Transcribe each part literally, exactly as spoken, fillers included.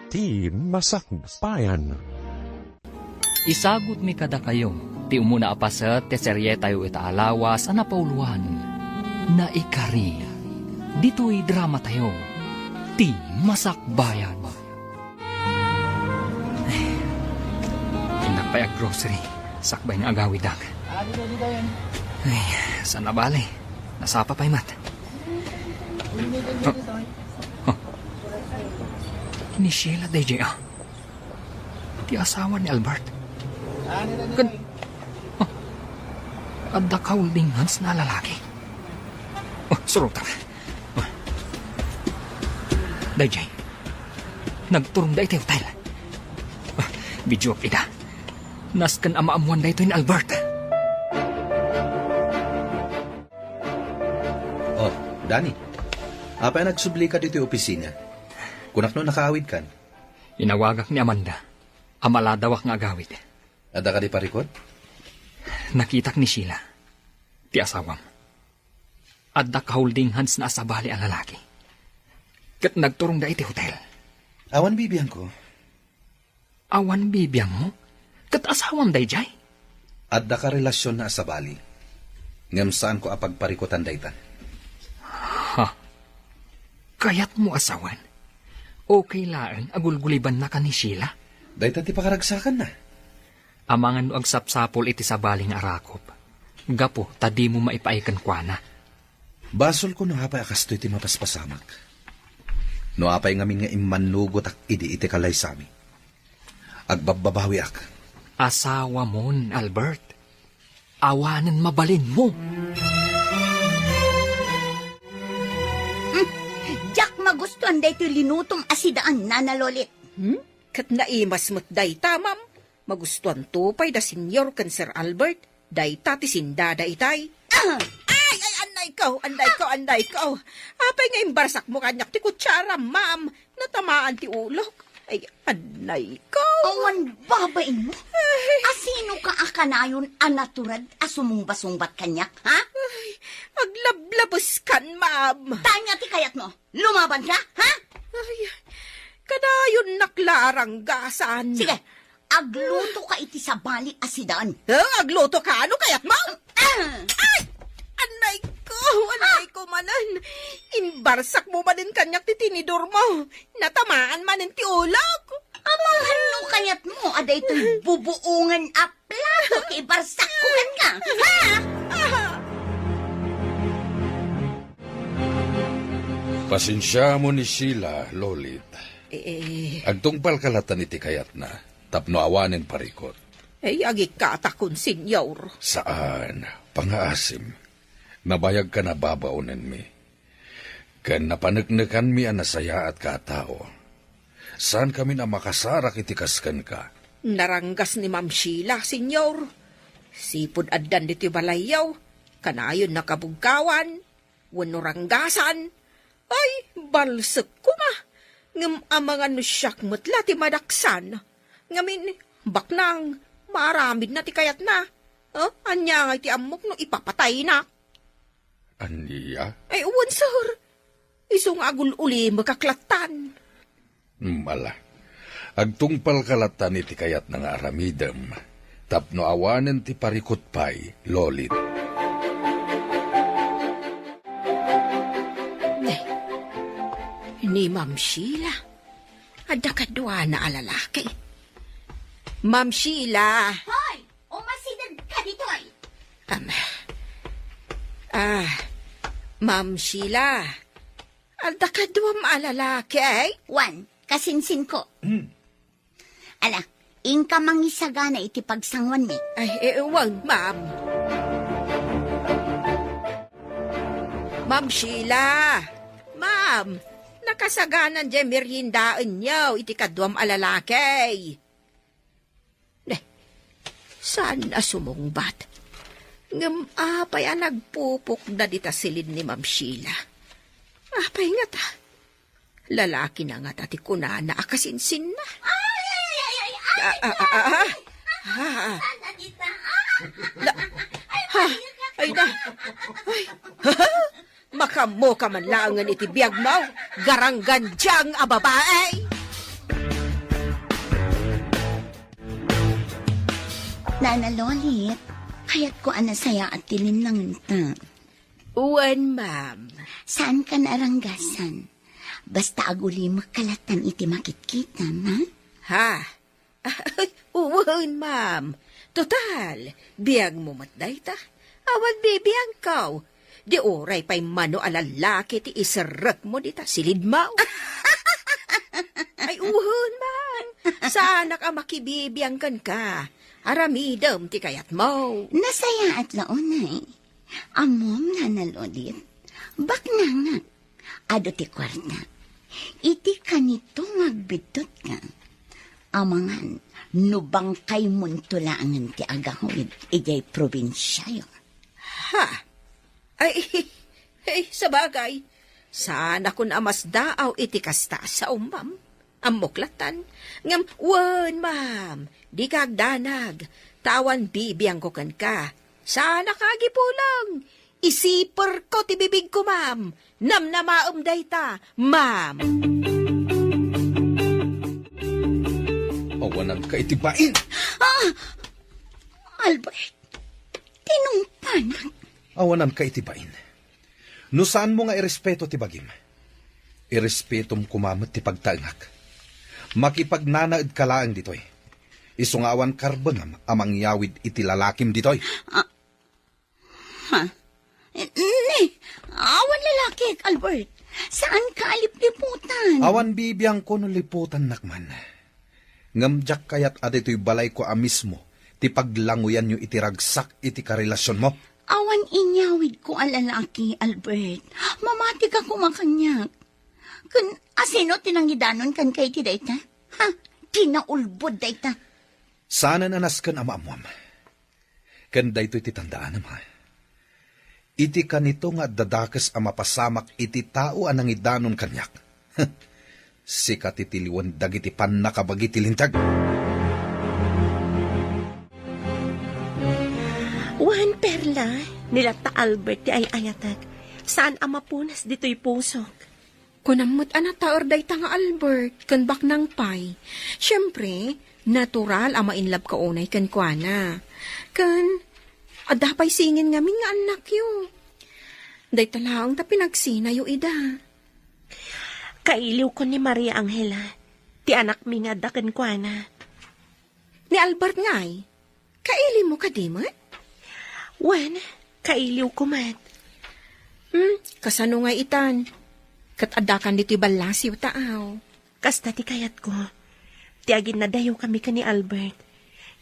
Ti Masakbayan. Isagutmi kadakayo ti umuna a paset ti serietayo ita a lawas a napauluan, Naikari. Ditoy dramatayo, Ti Masakbayan. Ay, innak pay a grocery, sakbay nga agawidak. Ay, saan a bale? Nasapa pay met. Oh. Oh. Ni Sheila daydiay, ah. Ti asawa ni Albert. Ken, oh, adda ka holding hands na lalaki. Oh, surotak. Oh. Daydiay. Nagturongda iti hotel. Oh, videoak ida. Nasken a maammoan daytoy ni Albert. Oh, Danny. Apay a nagsublika ditoy opisina? Kunak no nakaawidkan. Inawagak ni Amanda a maladawak nga agawid. Adda kadi parikut? Nakitak ni Sheila, ti asawam. Adda ka holding hands na a sabali a lalaki. Ket nagturongda iti hotel. Awan bibiangko. Awan bibiangmo? Ket asawam daydiay? Adda ka relasion na a sabali. Ngem saanko a pagparikutan dayta. Ha? Kayatmo a sawen? Okay laeng a gulgulibannaka ni Sheila? Dayta ti pakaragsakanna. Amangan no agsapsapul iti sabali nga arakop, gapu ta dimo maipaay kenkuana. Basolko no apay a kastoy ti mapaspasamak. No apay ngamin nga immannugotak idi iti kalaysami. Agbabbabawiak. Asawamon, Albert. Awanen mabalinmo. Hmm, diak magustuan daytoy linutom a sidaan, Nana Lolit. Hmm? Ket naimas met dayta, ma'am. Magustuanto pay da Senyor ken Sir Albert. Dayta ti sindada itay. Ah! Ay, ay, annayko, annayko, annayko. Apay nga imbarsakmo kaniak ti kutsara, ma'am? Natamaan ti ulok. Ay, annayko. Awan babainmo? Ay. Asinoka a kanayon a natured a sumumbasungbat kaniak, ha? Ay, aglablabeskan, ma'am. Tanya ti kayatmo. Lumabanka, ha? Ay, kadayonnak la a ranggasan. Sige, aglutoka iti sabali a sidaan. Eh, aglutoka? Ano kayatmo? Ah! Ay! Annayko, annayko manen. Imbarsakmo manen kaniak ti tinidormo. Natamaan manen ti ulok. Amangan no kayatmo a daytoy bubuongen a plato ti ibarsakko kenka. Ha? Pasensiamon ni Sheila, Lolit. Eh, eh. Agtungpalka latan iti kayatna, tapno awanen parikut. Eh, agikkatakon, Senyor. Saan, pangaasim. Nabayagkan a babaonenmi. Ken napaneknekanmi a nasayaatka a tao. Saankamin a makasarak iti kas kenka. Naranggas ni Ma'am Sheila, Senyor. Sipud addan ditoy balayyo, kanayonna kabugkawan, wenno ranggasan. Ay, balsek koma. Ngem amangan no siak met la ti madaksan. Ngamin, baknang, maaramidna ti kayatna. Ah, ania ngay ti ammok no ipapataynak? Ania? Ay, wen, sir. Isu nga agul-ulimekak lattan. Mala. Agtungpalka lattan iti kayatna nga aramidem, tapno awanen ti parikut pay, Lolit. Ne, ni Ma'am Sheila. Adda kaduana a lalaki. Ma'am Sheila. Hoy! Umasidegka ditoy! Am, ah, Ma'am Sheila, adda kaduam a lalaki, eh? Wen, kasinsinko. Hmm. Ala, inka mangisagana iti pagsanguanmi. Ay, eh, wen, ma'am. Ma'am Sheila, ma'am, nakasaganan diay meriendaenyo iti kaduam a lalaki. Deh, saan a sumungbat? Ngem apay a nagpupukda dita silin ni Ma'am Sheila? Apay ngata? Lalakina ngata ti kunana a kasinsinna? Ay, ay, ay, ay, ay! Ah, ah, ah, ah, ah. Ah, ah. Saan na dita? Ah! La-, ay, ay, na. Ay. Makammoka man laengen iti biagmo, garanggandiang a babae! Nana Lolit, kayatko a nasayaat ti linnangenta. Wen, ma'am. Saanka naaranggasan. Basta agulimekka lattan iti makitkitam, ha? Ha? Wen, ma'am. Total, biagmo met dayta. Awan bibiangko. Di uray pay mano a lallaki ti iserrekmo dita silidmo. Ay, wen, ma'am. Saanak a makibibiang kenka. Aramidem ti kayatmo. Nasayaat la unay. Ammom, Nana Lolit. Baknangak. Adu ti kuarta. Iti kanito nga agbiddutka, amangan no bangkaymonto laengen ti agawid idiay probinsiayo. Ha? Ay, ay, sabagay, saanakon a masdaaw iti kasta a sao, ma'am. Ammok lattan. Ngem, wen, ma'am, dika agdanag, ta awan bibiangko kenka. Saanak a agipulong. Isiperko ti bibigko, ma'am. Namnamaem dayta, ma'am. Awananka iti bain! Ah! Albert, tinungpanak. Awananka iti bain. No saanmo nga irespeto ti bagim, irespetom koma met ti pagtaengak. Makipagnanaedka laeng ditoy. Isu nga awan karbengam a mangyawid iti lalakim ditoy. Ah, Ha? Ni, awan lalakik, Albert. Saanka a lipliputan. Awan bibiangko no liputannak man. Ngem diak kayat a ditoy balayko a mismo ti paglanguyanyo iti ragsak iti karelasionmo. Awan inyawidko a lalaki, Albert. Mamatika koma kaniak. Ken asino ti nangidanon kenka iti dayta? Ha? Ti naulbod dayta. Saanen a nasken a maammoam. Ken daytoy ti tandaanem, ha? Iti kanito nga adda dakes a mapasamak iti tao a nangidanon kaniak. Sika ti tiliwen dagiti pannakabagi ti linteg. Wen, Perla, ni latta Albert ti ay-ayatek. Saan a mapunas ditoy pusok. Kunam met a nataer dayta nga Albert ken baknang pay. Siempre, natural a ma-inlove ka unay kenkuana. Ken, adda pay singin ngamin nga annakyo. Dayta laeng ta pinagsinayo ida. Kailiwko ni Maria Angela, ti anakmi nga adda kenkuana. Ni Albert ngay, kailimo kadi met? Wen, kailiwko met. Hmm, kasano ngay itan? Ket addakan ditoy ballasiw ta aw. Kasta ti kayatko. Ti aginnadayokami ken ni Albert.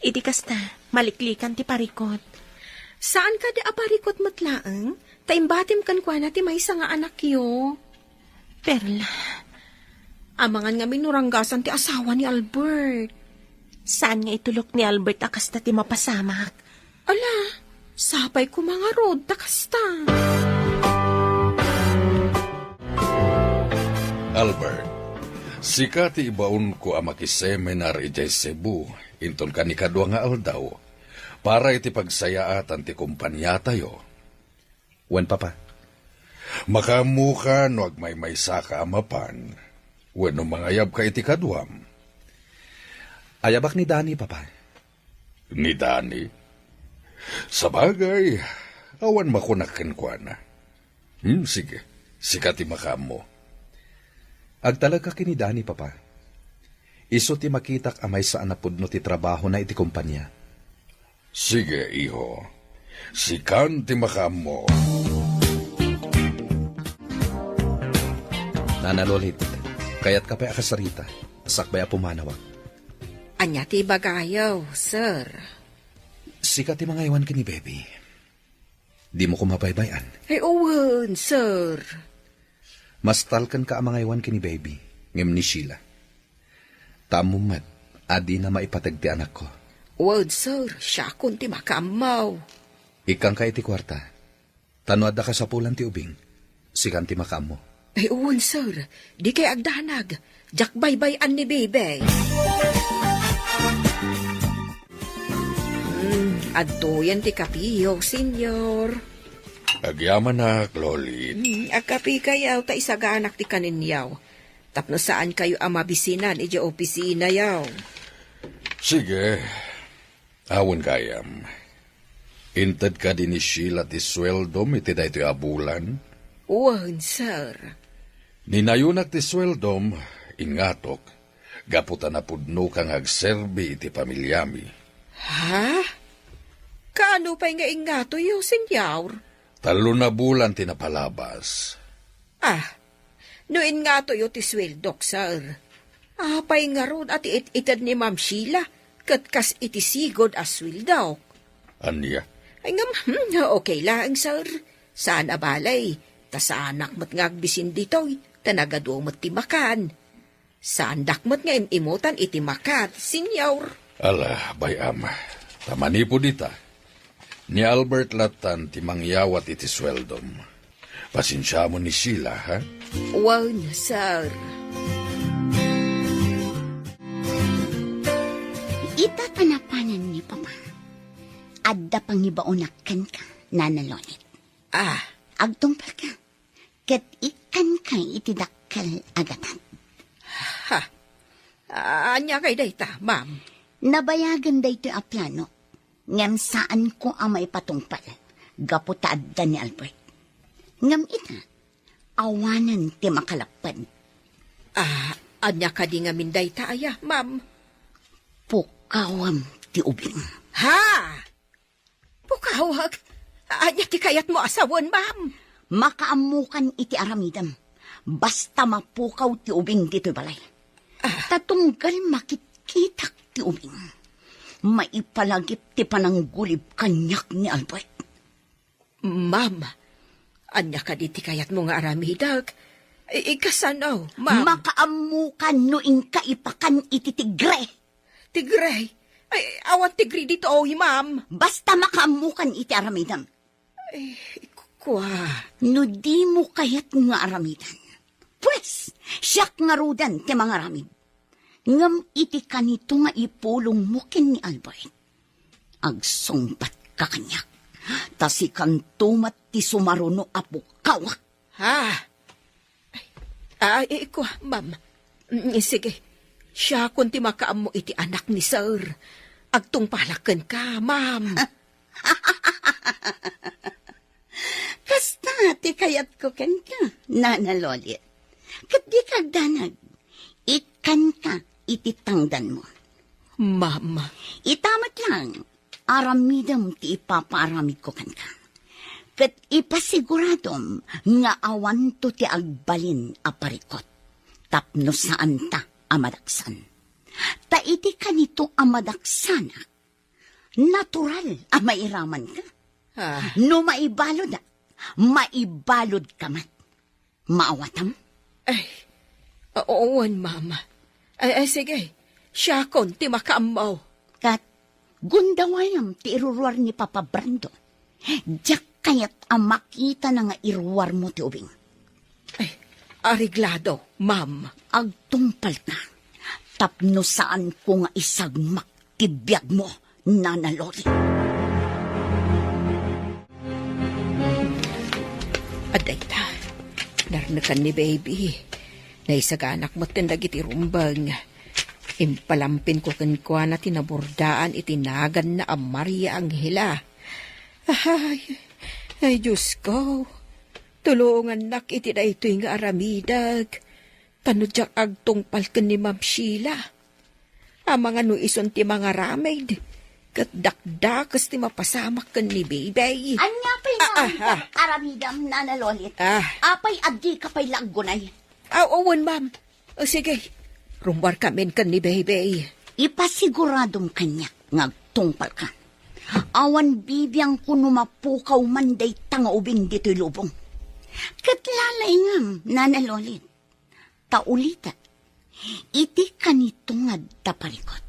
Iti kasta, maliklikan ti parikut. Saan kadi a parikut met laeng? Ta imbatim kenkuana ti maysa nga anakyo. Perla. Amangan ngamin no ranggasan ti asawa ni Albert. Saan nga itulok ni Albert a kasta ti mapasamak. Ala, sapay koma ngarud ta kasta. Albert, sika ti ibaonko a makiseminar idiay Cebu inton kanikadua nga aldaw para iti pagsayaatan ti kompaniatayo. Wen, Papa. Makaammoka no agmaymaysaka a mapan, wenno mangayabka iti kaduam. Ayabak ni Dani, Papa. Ni Dani? Sabagay, awan makunak kenkuana. Hmm, sige, sika ti makaammo. Agtalekka ken ni Dani, Papa. Isu ti makitak a maysa a napudno ti trabahona iti kompania. Sige, iho. Sikan ti makaammo. Nana Lolit, kayatka pay a kasarita, sakbay a pumanawak. Ania ti ibagayo, sir? Sika ti mangaywan ken ni Baby. Dimo koma baybay-an. Ay, wen, sir. Mastalkenka a mangaywan ken ni Baby, ngem ni Sheila. Ta ammom met a dina maipateg ti anakko. Wen, sir, siakon ti makaammo. Ikkanka iti kuarta. Ta no adda kasapulan ti ubing, sikan ti makaammo. Ay, wen, sir. Dikay agdanag. Diak baybay-an ni Baby. Hmm, adtoyen ti kapiyo, Senyor. Agyamanak, Lolit. Hmm, agkapikayo, ta isaganak ti kaninyo. Tapno saankayo a mabisinan idiay opisinayo. Sige. Awan gayam. Inted kadi ni Sheila ti sueldom iti daytoy a bulan? Wen, sir. Ninayonak ti sueldom, ingatok, gapu ta napudnoka nga agserbi iti pamilyami. Ha? Kaano pay nga ingatoyo, senyor? Tallo na bulan ti napalabas. Ah, no ingatoyo ti sueldok, sir, apay ngarud a ti it-ited ni Ma'am Sheila ket kas iti sigud a sueldok? Ania? Ay, ngem, hmm, okay laeng, sir. Saan a balay, ta saanak met nga agbisin ditoy, ta nagadu met ti makan. Saandak met nga im-imutan iti makat, senyor. Ala, bay-am. Ta manipud ita, ni Albert lattan ti mangyawat iti sueldom. Pasensiamon ni Sheila, ha? Wen, sir. Ita ta napanen ni Papa. Adda pangibaonak kenka, Nana Lolit. Ah. Agtungpalka. Ket ikkanka iti dakkel a gatad. Ha? Ania kay dayta, ma'am? Nabayagen daytoy a plano, ngem saanko a maipatungpal gapu ta adda ni Albert. Ngem ita, awanen ti makalapped. Ah, ania kadi ngamin dayta aya, ma'am? Pukawem ti ubing. Ha? Pukawek? Ania ti kayatmo a sawen, ma'am? Makaammokan iti aramidem. Basta mapukaw ti ubing ditoy balay. Ah. Ta tunggal makitkitak ti ubing, maipalagip ti pananggulib kaniak ni Albert. Ma'am, ania kadi ti kayatmo nga aramidek? I-, ikasano, ma'am? Makaammokan no inka ipakan iti tigre. Tigre? Ay, awan tigre ditoy, ma'am. Basta makaammokan iti aramidem. Ay, kua. No dimo kayat nga aramidan, pues, siak ngaruden ti mangaramid. Ngem iti kanito nga ipulongmo ken ni Albert, agsungbatka kaniak, ta sikanto met ti sumaruno a pukkawak. Ha? Ay, ay, kua, ma'am. Mm, sige. Siakon ti makaammo iti anak ni sir. Agtungpalak kenka, ma'am. Kasta ti kayatko kenka, Nana Lolit. Ket dika agdanag. Ikkanka iti tangdanmo. Ma'am. Ita met lang, aramidem ti ipapaaramidko kenka. Ket ipasiguradom nga awanto ti agbalin a parikut tapno saanta a madaksan. Ta iti kanito a madaksanak, natural a mairamanka. Ah. No maibaludak, maibaludka met. Maawatam? Ay, oo, wen, ma'am. Ay, ay, sige. Siakon ti makaammo. Ket gundawayam ti iruruar ni Papa Brando. Diak kayat a makitana nga iruarmo ti ubing. Ay, areglado, ma'am. Agtungpalka tapno saanko nga isagmak ti biagmo, Nana Loli. Adda ita, narnekan ni Baby. Naisaganak metten dagiti rumbeng. Impalampinko kenkuana ti nabordaan iti naganna a Maria Angela. Ay, ay, Diyos ko, tulongannak iti daytoy nga aramidek. Ta no diak agtungpal ken ni Ma'am Sheila, amangan no isun ti mangaramid, ket dakdakes ti mapasamak ken ni Baby. Ania pay nga aramidam, Nana Lolit? Ah. Apay a dika pay la aggunay? Ah, wen, ma'am. O, sige, rummuarkamin ken ni Baby. Ipasiguradom kaniak nga agtungpalka. Awan bibiangko no mapukaw man dayta nga ubing ditoy lubong. Ket lalaingam, Nana Lolit. Ta ulitek, iti kanito nga adda parikut.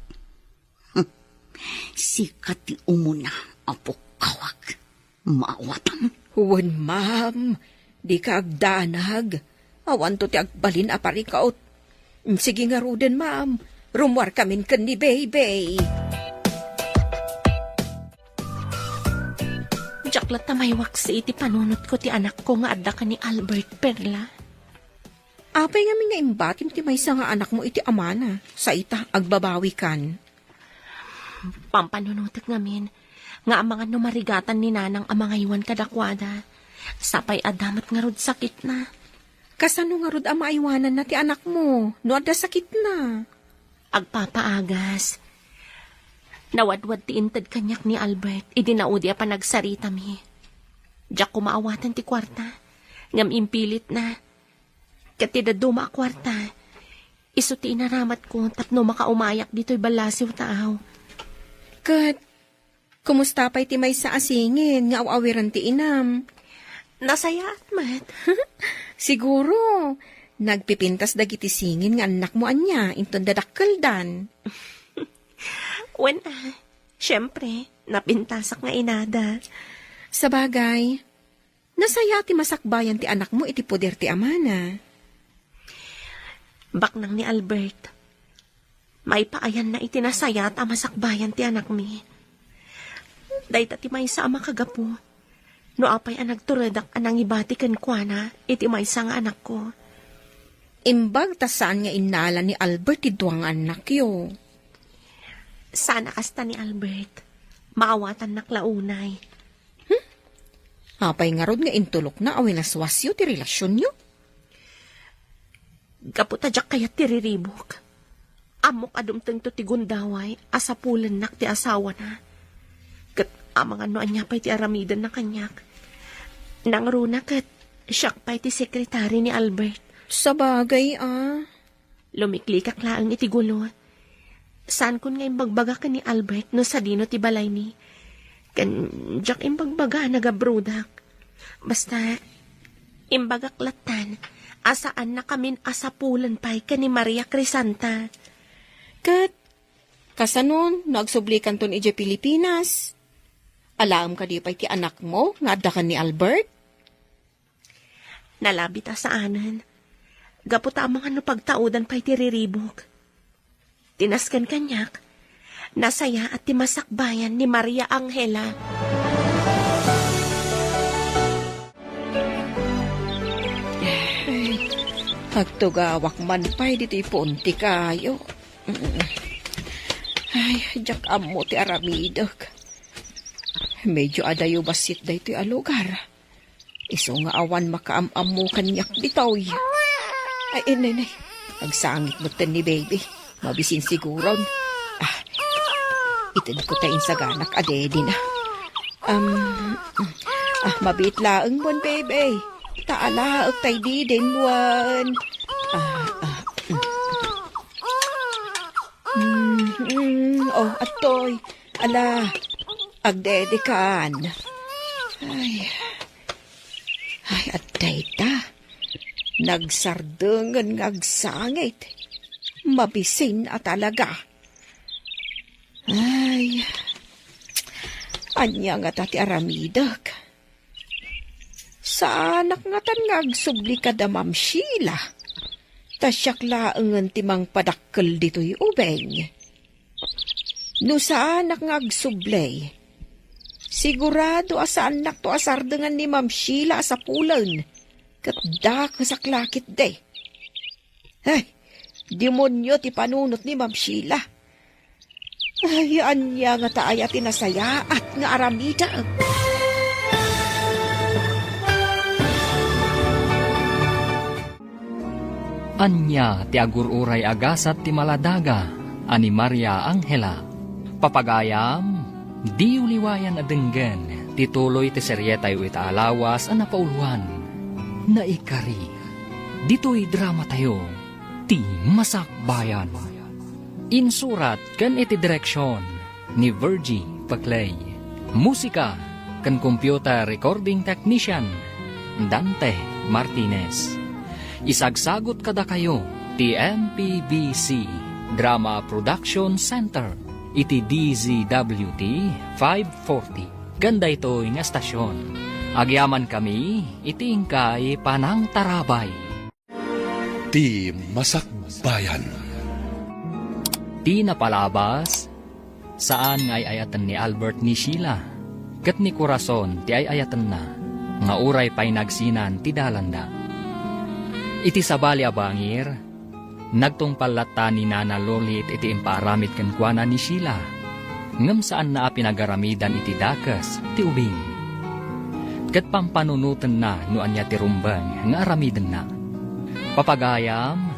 Sika ti umuna a pukkawak. Maawatam? Wen, ma'am. Dika agdanag. Awanto ti agbalin a parikut. Sige ngaruden, ma'am. Rummuarkamin ken ni Baby. Diak latta maiwaksi iti panunotko ti anakko nga adda ken ni Albert, Perla. Apay ngamin nga imbatim ti maysa nga anakmo iti amana? Sa ita, agbabawikan. Pampanunotek ngamin nga amangan no marigatan ni Nanang a mangaywan kadakuada. Sapay adda met ngarud sakitna. Kasano ngarud a maaywananna ti anakmo no adda sakitna? Agpapaagas. Nawadwad ti inted kaniak ni Albert idi naudi a panagsaritami. Diak koma awaten ti kuarta, ngem impilitna. Ket ti dadduma a kuarta, isu ti inaramatko tapno makaumayak ditoy ballasiw taaw. Ket, kumusta pay ti maysa a singin nga aw-awiran ti inam? Nasayaat met. Siguro, nagpipintas dagiti singin nga annakmo ania inton dadakkeldan. Wen, ah, siempre, napintasak nga inada. Sabagay, nasayaat ti masakbayan ti anakmo iti poder ti amana. Baknang ni Albert, maipaayanna iti nasayaat a masakbayan ti anakmi. Dayta ti maysa a makagapu no apay a nagturedak a nangibati kenkuana iti maysa nga anakko. Imbag ta saan nga innala ni Albert ti dua nga annakyo. Saan a kasta ni Albert. Maawatannak la unay. Hmm? Apay ngarud nga intulokna a winaswasyo ti relasionyo? Gapu ta diak kayat ti riribuk. Ammok a dumtengto ti gundaway a sapulennak ti asawana. Ket amangan no ania pay ti aramidenna kaniak. Nangruna ket siak pay ti sekretari ni Albert. Sabagay, ah. Lumiklikak laeng iti gulo. Saankon nga imbagbaga ken ni Albert no sadino ti balaymi. Ken diak imbagbaga a nagabrudak. Basta, imbagak lattan a saannakamin a sapulen pay ken ni Maria Crisanta. Ket, kasano no agsublikanton idiay Pilipinas? Alaem kadi pay ti anakmo nga adda ken ni Albert? Nalabit a saanen. Gapu ta amangan no pagtaudan pay ti riribuk. Ti nasken kaniak, nasayaat ti masakbayan ni Maria Angela. Ay, agtugawak man pay ditoy puon ti kayo. Ay, diak ammo ti aramidek. Medyo adayo bassit daytoy a lugar. Isu nga awan makaam-ammo kaniak ditoy. Ay, inay, nay. Agsangit metten ni baby. Mabisin siguron. Ah, itedko ta insaganak a dedi na. Um, ah, mabiit laeng mon, baby. Ta alaek tay didin wen. Ah, ah, mm. Mm, mm, oh, adtoy. Ala, agdedikan. Ay. Ay, adda ita. Nagsardengen nga agsangit. Mabisin a talaga. Ay. Ania ngata ti aramidek? Saanak ngatan nga agsubli kada Ma'am Sheila. Ta siak laengen ti mangpadakkel ditoy ubing. No saanak nga agsubli, sigurado a saannakto a sardengan ni Ma'am Sheila a sapulen, ket dakesak la ketdi. Ay, demonio ti panunot ni Ma'am Sheila. Ay, ania ngata aya ti nasayaat nga aramidek? Ania ti agur-uray a gasat ti maladaga a ni Maria Angela? Papagayam, diyo liwayan a denggen ti tuloy ti serietayo ita a lawas a napauluan, Naikari. Ditoy dramatayo, Ti Masakbayan. Insurat ken iti direksion ni Virgie Paclay. Musika ken computer recording technician, Dante Martinez. Isagsagut kadakayo ti M P B C Drama Production Center iti D Z W T five forty. Ken daytoy nga estasion, agyamankami iti inkay panangtarabay. Ti Masakbayan. Ti napalabas, saan nga ay-ayaten ni Albert ni Sheila, ket ni Corazon ti ay-ayatenna nga uray pay nagsinan ti dalanda. Iti sabali a bangir, nagtungpal latta ni Nana Lolit iti impaaramid kenkuana ni Sheila. ngem saanna a pinagaramidan iti dakes ti ubing. Ket pampanunotenna no ania ti rumbeng nga aramidenna. Papagayam,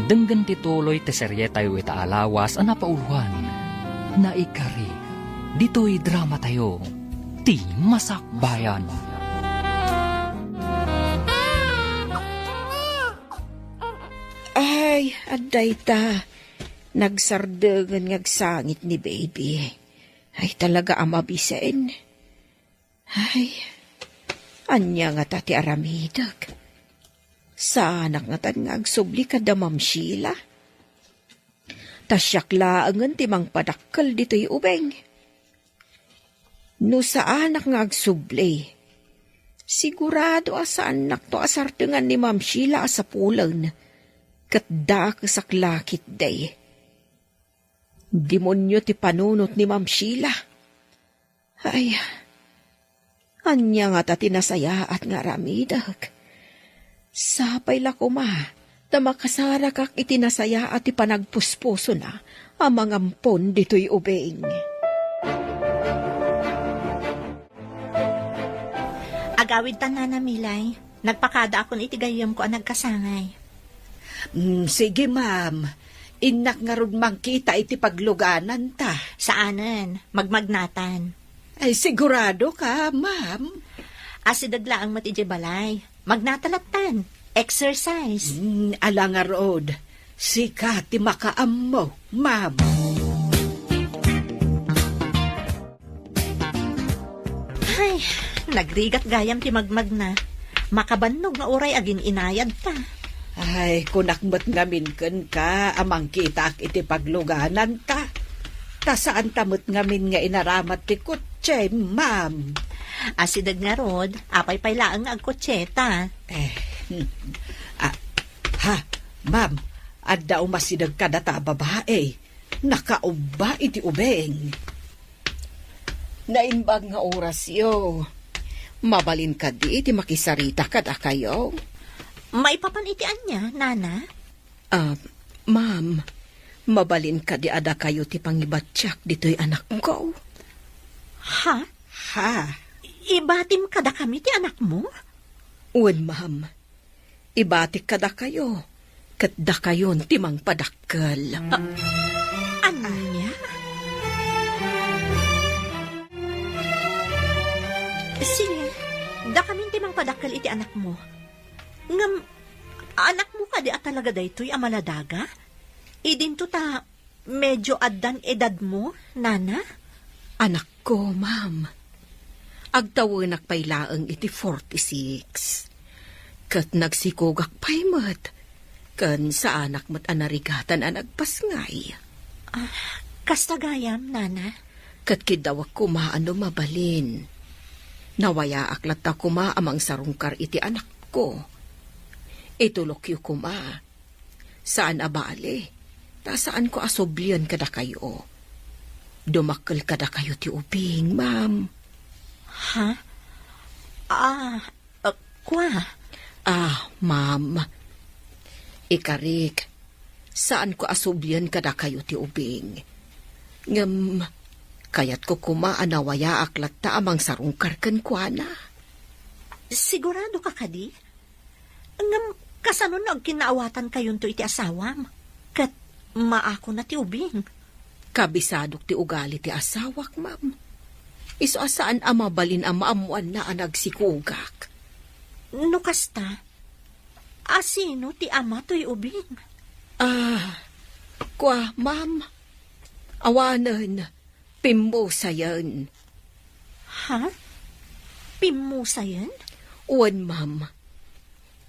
denggen ti tuloy ti serietayo ita a lawas a napauloan, Naikari, ditoy dramatayo, Ti Masakbayan. Ay, adda ita. Nagsardengen nga agsangit ni baby. Ay, talaga a mabisen. Ay, ania ngata ti aramidek? Saanak ngatan nga agsubli kada Ma'am Sheila? Ta siak laengen ti mangpadakkel ditoy ubing. No saanak nga agsubli, sigurado a saannakto a sardengan ni Ma'am Sheila a sapulen, ket dakesak la ketdi. Demonio ti panunot ni Ma'am Sheila. Ay, ania ngata ti nasayaat nga aramidek? Sapay la koma ta makasarakak iti nasayaat ti panagpuspusona a mangampon ditoy ubing. Agawidtan, Nana Milay. Nagpakadaakon iti gayyemko a nagkasangay. Mm, sige, ma'am. Innak ngarud mangkita iti paglugananta. Saanen, magmagnatan. Ay, sigurado ka, ma'am? Asideg laeng met idiay balay. Magnata lattan. Exercise. Mm, ala ngarud. Sika ti makaammo, ma'am. Ay, nagrigat gayam ti magmagna. Makabannog nga uray agin-inayadta. Ay, kunak met ngamin kenka a mangkitaak iti paglugananta. Ta saanta met ngamin nga inaramat ti kotse, ma'am. Asideg ngarud, apay pay laeng nga agkotseta? Eh, hmm. Ah, ha, ma'am, adda umasideg kadata a babae. Nakaubba iti ubing. Naimbag nga orasyo. Mabalin kadi ti makisarita kadakayo? Maipapan iti ania, Nana? Ah, ma'am, mabalin kadi a dakayo ti pangibatiak ditoy anakko? Ha? Ha? Ibatim kadakami ti anakmo? Wen, ma'am. Ibatik kadakayo, ket dakayon ti mangpadakkel. A-, ania? Sige, dakamin ti mangpadakkel iti anakmo. Ngem, anakmo kadi a talaga daytoy a maladaga? Idinto ta Medyo addan edadmo, Nana? Anakko, ma'am. Agtawenak pay laeng iti forty-six. Ket nagsikogak pay met, ken saanak met a narigatan a nagpasngay. Ah, kasta gayam, Nana? Ket kiddawek koma a no mabalin. Nawayaak latta koma a mangsarungkar iti anakko. Itulokyo koma. Saan a bale, ta saanko a sublien kadakayo. Dumakkel kadakayo ti ubing, ma'am. Ha? Ah, ah, kua? Ah, ma'am. Ikarik, saanko a sublien kadakayo ti ubing. Ngem, kayatko koma a nawayaak latta a mangsarungkar kenkuana. Sigurado ka kadi? Ngem kasano no agkinaawatankayon iti asawam? Ket maakona ti ubing? Kabisadok ti ugali ti asawak, ma'am. Isu a saan a mabalin a maammoanna a nagsikogak. No kasta, asino ti ama toy ubing? Ah, kua, ma'am. Awanen. Pimmusayen. Ha? Pimmusayen? Wen, ma'am.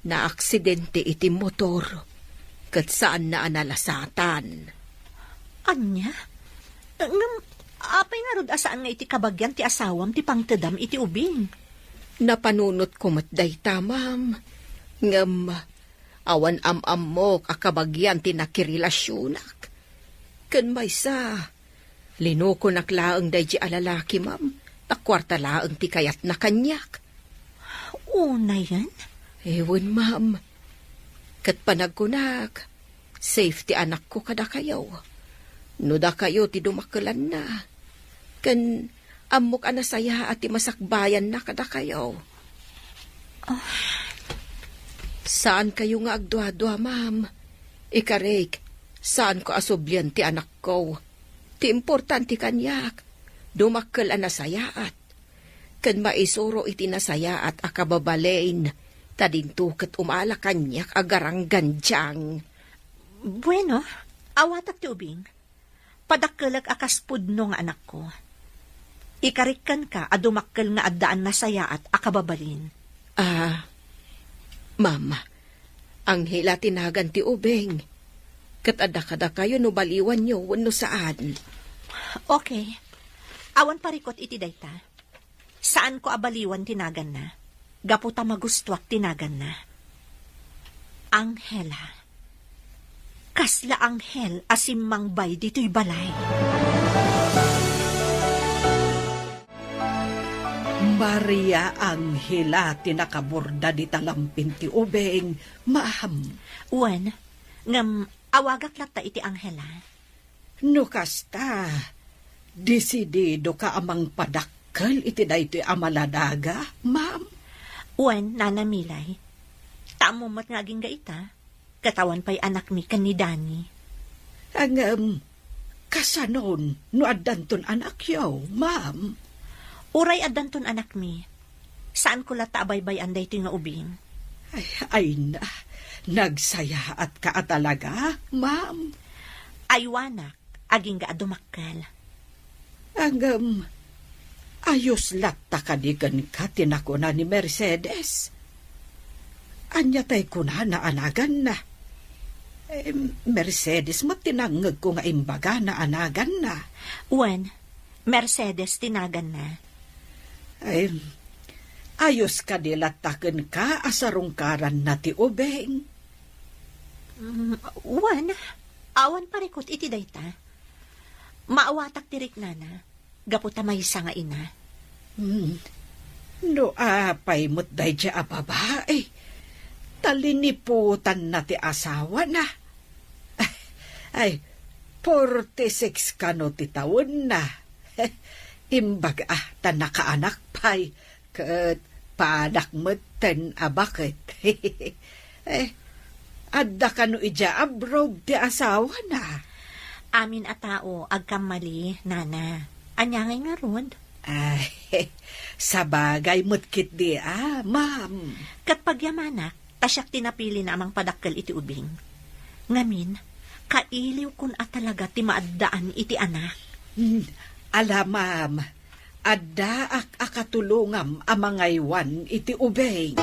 Naaksidente iti motor, ket saanna a nalasatan. Ania? Ngem, apay ngarud a saan nga iti kabagian ti asawam ti pangtedam iti ubing? Napanunotko met dayta, ma'am. Ngem, awan am-ammok a kabagian ti nakirelasionak. Ken maysa, Linukonak laeng daydi a lalaki, ma'am, ta kuarta laeng ti kayatna kaniak. Unayen? Ewen, ma'am. Ket panagkunak, safe ti anakko kadakayo. No dakayo ti dumakkelanna, Ken ammok a nasayaat ti masakbayanna kadakayo. Ah. Saankayo nga agduadua, ma'am. Ikarik, saanko a sublian ti anakko. Ti importante kaniak, dumakkel a nasayaat. Ken maisuro iti nasayaat a kababalin, ta dinto ket umala kaniak a garanggandiang. Bueno, awatak ti ubing. Padakkelek a kas pudno nga anakko. Ikarik kenka a dumakkel nga addaan nasayaat a kababalin. Ah, ma'am, Angela ti nagan ti ubing. Ket adda kadakayo no baliwanyo wenno saan. Okay. Awan parikut iti dayta. Saanko a baliwan ti naganna, gapu ta magustuak ti naganna. Angela. Kasla anghel a simmangbay ditoy balay. Maria Angela ti nakaborda dita lampin ti ubing, ma'am. Wen, ngem awagak latta iti Angela. No kasta, desididoka a mangpadakkel iti daytoy a maladaga, ma'am? Wen, Nana Milay. Ta ammom met nga agingga ita, ket awan pay anakmi ken ni Dani. Ngem, kasanon no addanton anakyo, ma'am? Uray addanton anakmi, saanko latta a baybay-an daytoy nga ubing. Ay, ay na, nagsayaatka a talaga, ma'am? Aywanak, agingga a dumakkel. Ngem, ayos latta kadi kenka ti nakuna ni Mercedes? Ania tay kunana a naganna? Em, Mercedes met ti nangngegko nga imbagana a naganna. Wen, Mercedes ti naganna. Em, ayos kadi latta kenka a sarungkaranna ti ubing? Mm, wen, awan parikut iti dayta. Maawatak ti riknana, gapu ta maysa nga ina. Hmm. No apay met daydiay a babai, ta liniputanna ti asawana. Ay, forty-six kano ti tawenna. Imbag a ta nakaanak pay, ket padak metten a baket. Eh, adda kano idiay abroad ti asawana? Amin a tao agkammali, Nana. Ania ngay ngarud? Ay, sabagay met ketdi a, ma'am. Ket pagyamanak, ta siak ti napilina a mangpadakkel iti ubing. Ngamin, kailiwkon a talaga ti maaddaan iti anak. Hmm, ala, ma'am, addaak a katulongam a mangaywan iti ubing.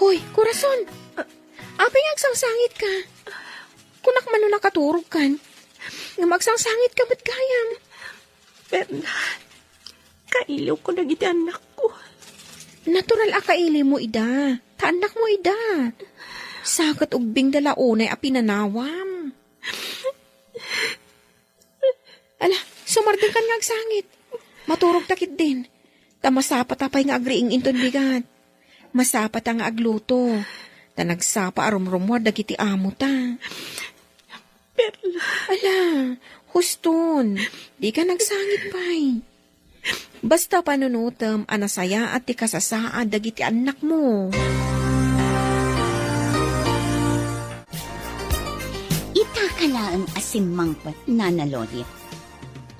Hoy, Corazon! Apay nga agsangsangitka? Kunak man no nakaturogkan. Ngem agsangsangitka met gayam. Perla, kailiwko dagiti annakko. Natural a kailiwmo ida. Ta annakmo ida. Sa ket ubbingda la unay a pinanawam. Ala, sumardengkan nga agsangit. Maturogta ketdin. Ta masapata pay nga agriing inton bigat. Masapata nga agluto. Ta nagsapa a rumrumuar dagiti amota. Perla. Ala, huston. Dika nagsangit pay. Basta panunotem a nasayaat ti kasasaad dagiti annakmo. Itaka laeng a simmangpet, Nana Lolit.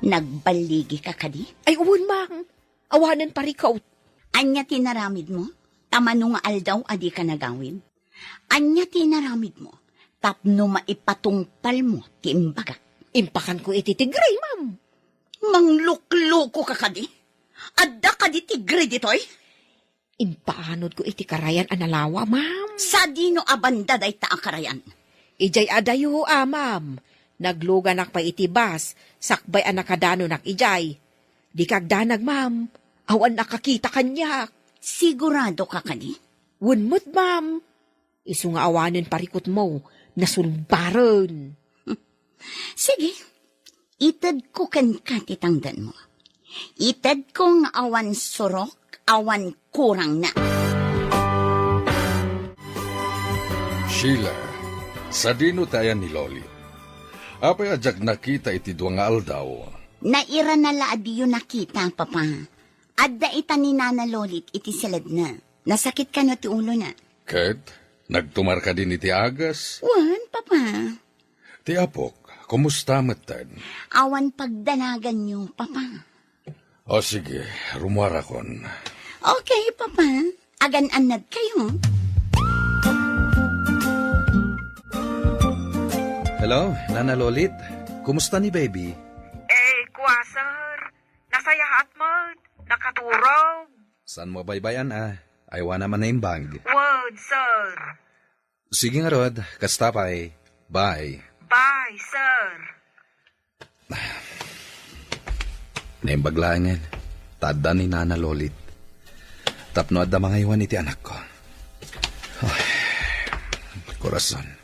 Nagballigika kadi? Ay, wen, ma'am. Awanen parikut. Ania ti naramidmo? Ta mano nga aldaw a dika nagawid? Ania ti naramidmo tapno maipatungpalmo ti imbagak? Impakanko iti tigre, ma'am. Mangluklokoka kadi? Adda kadi tigre ditoy? Impaanodko iti karayan a nalawa, ma'am. Sadino a banda dayta a karayan? Idiay adayo a, ma'am. Nagluganak pay iti bus, sakbay a nakadanonak idiay. Dika agdanag, ma'am. Awan nakakita kaniak. Siguradoka kadi? Wen met, ma'am. Isu nga awanen parikutmo, nasulbaren. Sige, itedko kenka ti tangdanmo. Itedko nga awan surok, awan kurangna. Sheila, sadino ti ayan ni Lolit? Apay a diak nakita iti dua nga aldaw? Nairana la a diyo nakita, Papa. Adda ita ni Nana Lolit iti siledna. Nasakit kano ti ulona. Ket, nagtumar kadin iti agas? Wen, Papa. Ti apok, kumusta metten? Awan pagdanaganyo, Papa. O sige, rumuarakon. Okay, Papa. Agan-annad kayo. Hello, Nana Lolit. Kumusta ni baby? Eh, kua, sir. Nasayaat met. Nakaturog. Saan mo baybay-an a? Aywana man naimbag. Wen, sir. Sige ngarud, kasta pay. Bye. Bye, sir. Naimbag laengen. Ta adda ni Nana Lolit. Tapno adda mangaywan iti anakko. Ay, korason.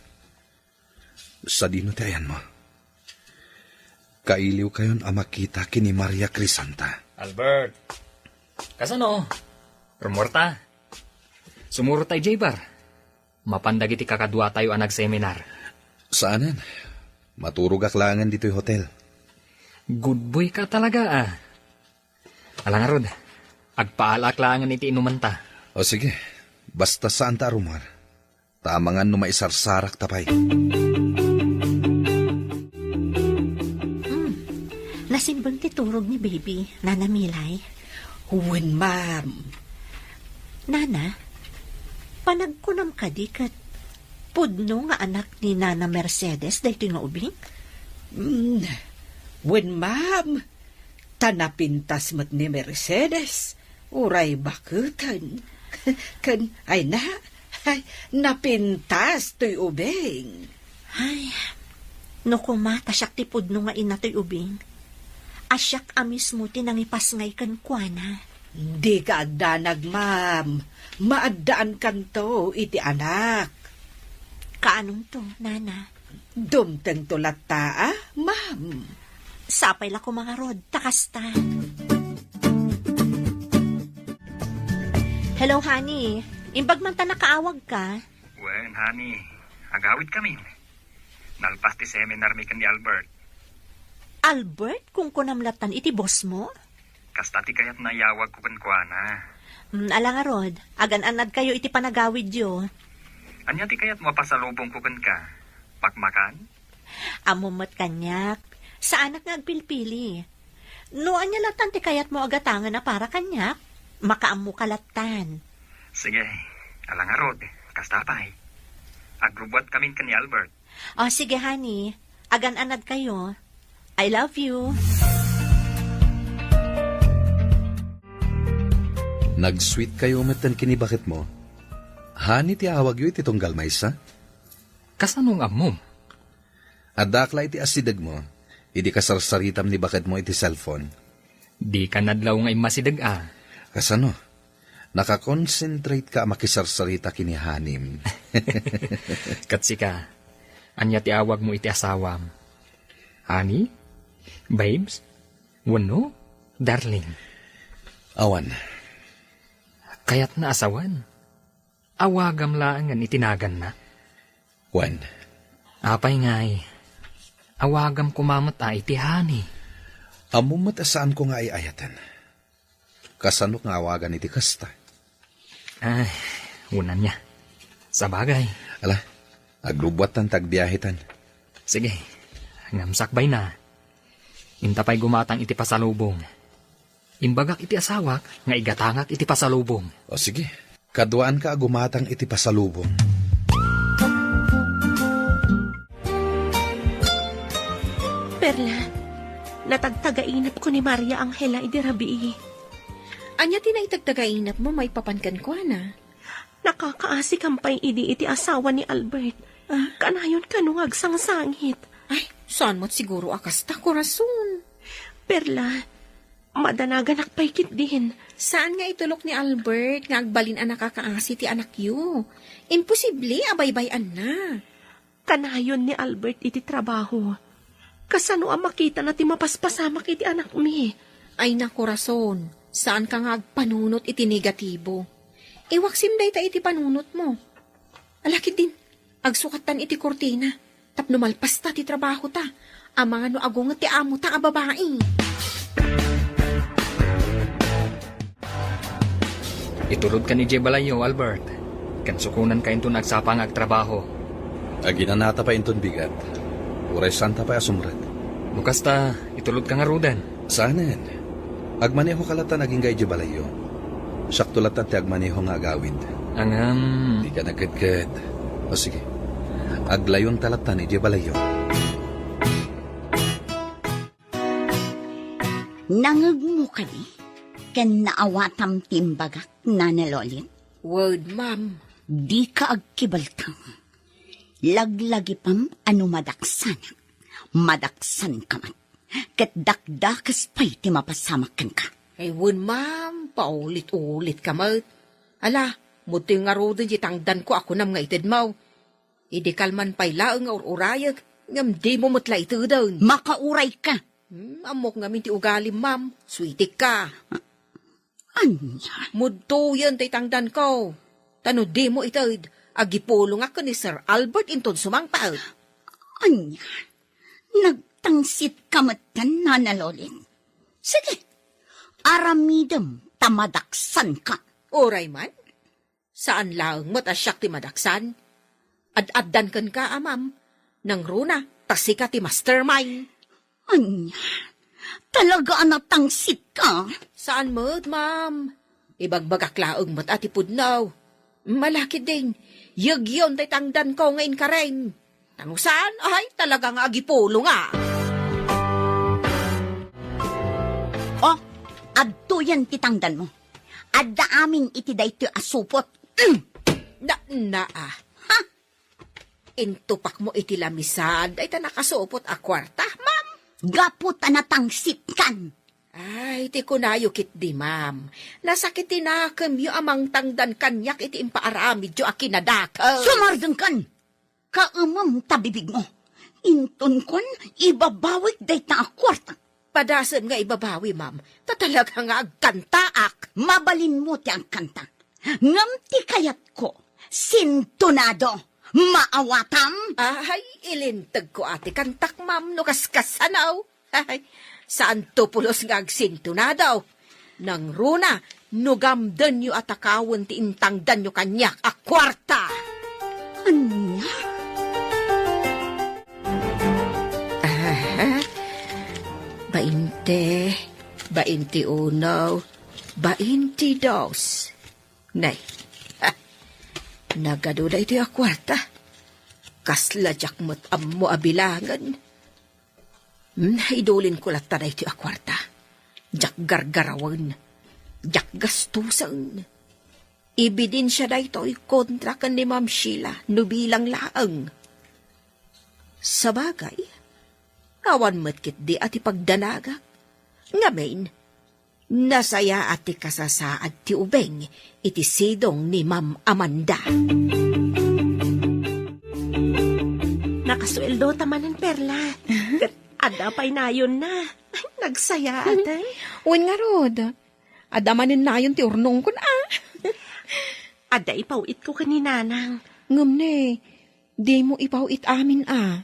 Sadino ti ayanmo? Kailiwkayon a makita ken ni Maria Crisanta. Albert, kasano? Rumuarta. Sumurot ta idiay bar. Mapan dagiti kakaduatayo a nagseminar. Saanen. Maturogak laengen ditoy hotel. Good boy ka talaga, ah. Ala ngarud, agpaalaak laengen iti inumanta. O sige, basta saanta a rumuar. Ta amangan no maisarsarakta pay. Hmm. Nasimbeng ti turog ni baby, Nana Milay. Wen, ma'am. Nana, panagkunam kadi ket pudno nga anak ni Nana Mercedes daytoy nga ubing? Mm, wen, ma'am. Ta napintas met ni Mercedes, uray baketen. Ken, ay na, ay, napintas toy ubing. Ay, no koma ta siak ti pudno nga ina toy ubing, a siak a mismo ti nangipasngay kenkuana. Dika agdanag, ma'am. Maaddaankanto iti anak. Kaanonto, Nana? Dumtengto latta, a, ma'am. Sapay la koma ngarud, ta kasta. Hello, honey. Imbag man ta nakaawagka. Wen, honey. Agawidkamin. Nalpas ti seminarmi ken ni Albert. Albert, kunkunam lattan iti boss mo? Kasta ti kayatna a iyawagko kenkuana. Mm, ala ngarud, agan-annadkayo iti panagawidyo. Ania ti kayatmo a pasalubongko kenka? Pakmakan? Ammom met kaniak. Saanak nga agpilpili. No ania lattan ti kayatmo a gatangen a para kaniak, makaammoka lattan. Sige, ala ngarud, kasta pay. Agrubbuatkamin ken ni Albert. O, sige, honey. Agan-annadkayo. I love you. Nag-sweet kayo metten ken ni baketmo. Honey ti awagyo iti tunggal maysa? Kasano nga ammom? Addaak la iti asidegmo, idi kasarsaritam ni baketmo iti cellphone. Dika nadlaw nga immasideg a. Kasano? Nakakonsentrate ka a makisarsarita ken ni honey-m. Ket sika, ania ti awagmo iti asawam? Honey? Babes? Wenno darling? Awan. Kayatna a sawen. Awagam laengen iti naganna. Wen. Apay ngay, awagam koma met a iti honey. Ammom met a saanko nga ay-ayaten. Kasano nga awagan iti kasta? Ay, unan niya. Sabagay. Ala, agrubbuattan ta agbiahetan. Sige, ngem sakbayna. Inta pay gumatang iti pasalubong. Imbagak iti asawak nga igatangak iti pasalubong. O sige, kaduaanka a gumatang iti pasalubong. Perla, natagtagainepko ni Maria Angela idi rabii. Ania ti naitagtagainepmo maipapan kenkuana? Nakakaasi kam pay idi iti asawa ni Albert. Ah? Kanayon kano nga agsangsangit. Ay, saan met siguro a kasta, korason. Perla, madanaganak pay ketdin. Saan nga itulok ni Albert nga agbalin a nakakaasi ti anakyo? Imposible a baybay-anna. Kanayon ni Albert iti trabaho. Kasano a makitana ti mapaspasamak iti anakmi? Ay, nakorason, saanka nga agpanunot iti negatibo. Iwaksim dayta iti panunotmo. Ala ketdin, agsukattan iti kurtina. Tapno malpasta ti trabahota, amangan no agunget ti amota a babai. Itulodkan idiay balayyo, Albert. Ken sukonanka inton agsapa nga agtrabaho. Aginanata pay inton bigat. Uray saanta pay a sumrek. No kasta, itulodka ngaruden. Saanen. Agmanehoka lattan agingga idiay balayyo. Siakto lattan ti agmaneho nga agawid. Ngem. Dika nagkedked. O sige. Aglayonta lattan idiay balayyo. Nangngegmo kadi ken naawatam ti imbagak, Nana Lolit? Wen, ma'am. Dika agkibaltang. Laglagipam a no madaksanak, madaksanka met. Ket dakdakes pay ti mapasamak kenka. Ay, wen, ma'am, paulit-ulitka met. Ala, mudtoy ngaruden ti tangdanko a kunam nga itedmo. Idi kalman pay laeng nga ur-urayek, ngem dimo met la iteden. Makaurayka. Hmm, ammok ngamin ti ugalim, ma'am. Suitikka. Ania? Mudtoyen tay tangdanko. Ta no dimo ited, agipulongak ken ni Sir Albert inton sumangpet. Ania? Nagtangsitka metten, Nana Lolit? Sige, aramidem ta madaksanka. Uray man, saan laeng met a siak ti madaksan. Ad-addan kenka a, ma'am. Nangruna, ta sika ti mastermind. Ania? Talaga a natangsitka? Saan met, ma'am. Ibagbagak laeng met a ti pudno. Malakid din, yegyon tay tangdanko nga inkarem. Ta no saan, ay, talaga nga agipulonga. Oh, adtoyen ti tangdanmo. Adda amin iti daytoy a supot. Mm. Na, na, ah. Ha? Intupakmo iti lamisad dayta nakasupot a kuarta, ma'am? Gapu ta natangsitkan. Ay, ti kunayo ketdi, ma'am. Nasakit ti nakemyo a mangtangdan kaniak iti impaaramidyo a kinadakes. Sumardengkan! Kaemem ta bibigmo. Intonkon, ibabawik dayta a kuarta. Padasem nga ibabawi, ma'am. Ta talaga nga agkantaak. Mabalinmo ti agkanta. Ngem ti kayatko, sintonado. Maawatam? Ay, ilintegko a ti kantak, ma'am, no kaskasano. Ay, saanto pulos nga agsintonado. Nangruna, no gamdenyo a takawen ti intangdanyo kaniak a kuarta. Ania? Aha. Bainte, bainte uno, bainte dos. Nay, ha, nagadu daytoy a kuarta. Kasla diak met ammo a bilangen. Hmm, idulinko latta daytoy a kuarta. Diak gargarawen. Diak gastusen. Ebidensia daytoy kontra ken ni Ma'am Sheila no bilang laeng. Sabagay, awan met ketdi a ti pagdanagak. Ngamin, nasayaat ti kasasaad ti ubing iti sidong ni Ma'am Amanda. Nakasueldo ta manen, Perla. Ket adda pay nayonna. Ay, nagsayaat, eh. Wen ngarud, adda manen nayon ti urnongkon, ah. Adda ipaw-itko ken ni Nanang. Ngem ne, dimo ipaw-it amin a.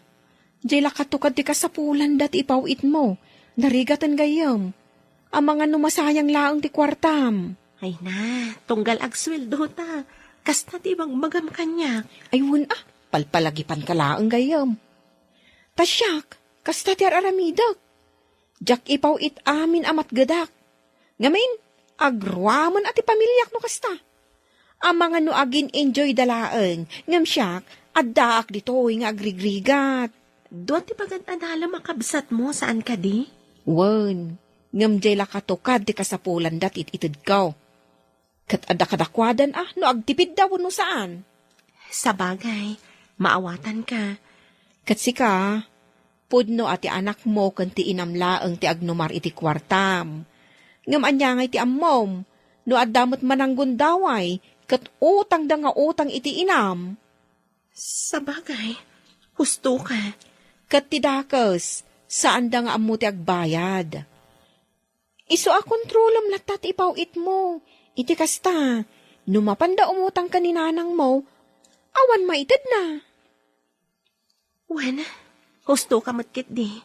Diay la katukad ti kasapulanda ti ipaw-itmo. Narigaten gayyem. Amangan no masayang laeng ti kuartam. Ay na, tunggal agsueldo ta. Kasta ti ibagbagam kaniak. Ay, wen a, palpalagipanka laeng gayyem. Ta siak, kasta ti ar-aramidek. Diak ipaw-it amin a matgedak. Ngamin, agruamen a ti pamiliak no kasta. Amangan no agin-enjoyda laeng, ngem siak, addaak ditoy nga agrigrigat. Dua ti pagad-adalem a kabsatmo, saan kadi? Wen, ngem diay la katukad ti kasapulanda ti it-itedko. Ket adda kadakuadan a no agtipidda wenno saan. Sabagay, maawatanka. Ket sika, pudno a ti anakmo ken ti inam laeng ti agnumar iti kuartam. Ngem ania ngay ti ammom, no adda met mananggundaway ket utangda nga utang iti inam? Sabagay, husto ka. Ket ti dakes, saanda nga ammo ti agbayad. Isu a kontrolem latta ti ipaw-itmo. Iti kasta, no mapanda umutang ken ni nanangmo, awan maitedna. Wen, husto ka met ketdi.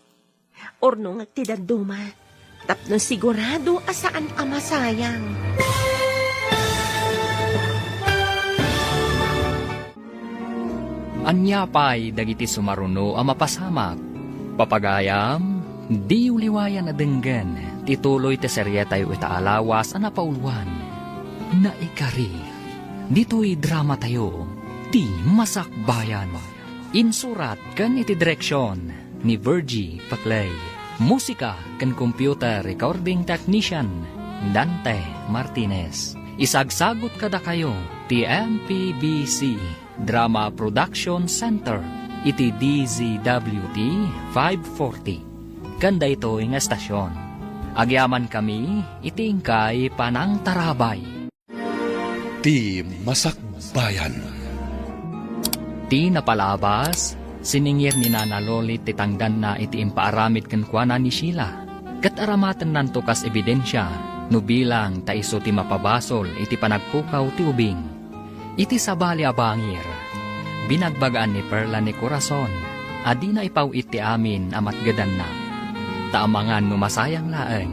Urnongek ti dadduma, tapno sigurado a saan a masayang. Ania pay dagiti sumaruno a mapasamak? Papagayam, diyo liwayan a denggen ti tuloy ti serietayo ita a lawas a napauluan, Naikari. Ditoy dramatayo, Ti Masakbayan. Insurat ken iti direksion ni Virgie Paclay. Musika ken computer recording technician, Dante Martinez. Isagsagut kadakayo ti M P B C Drama Production Center iti D Z W T five forty. Ken daytoy nga estasion, agyamankami iti inkay panangtarabay. Ti Masakbayan. Ti napalabas, siningir ni Nana Lolit ti tangdanna iti impaaramid kenkuana ni Sheila, ket aramatennanto kas ebidensia no bilang ta isu ti mapabasol iti panagpukaw ti ubing. Iti sabali a bangir, binagbagaan ni Perla ni Corazon a dina ipaw-it ti amin a matgedanna. Ta amangan no masayang laeng.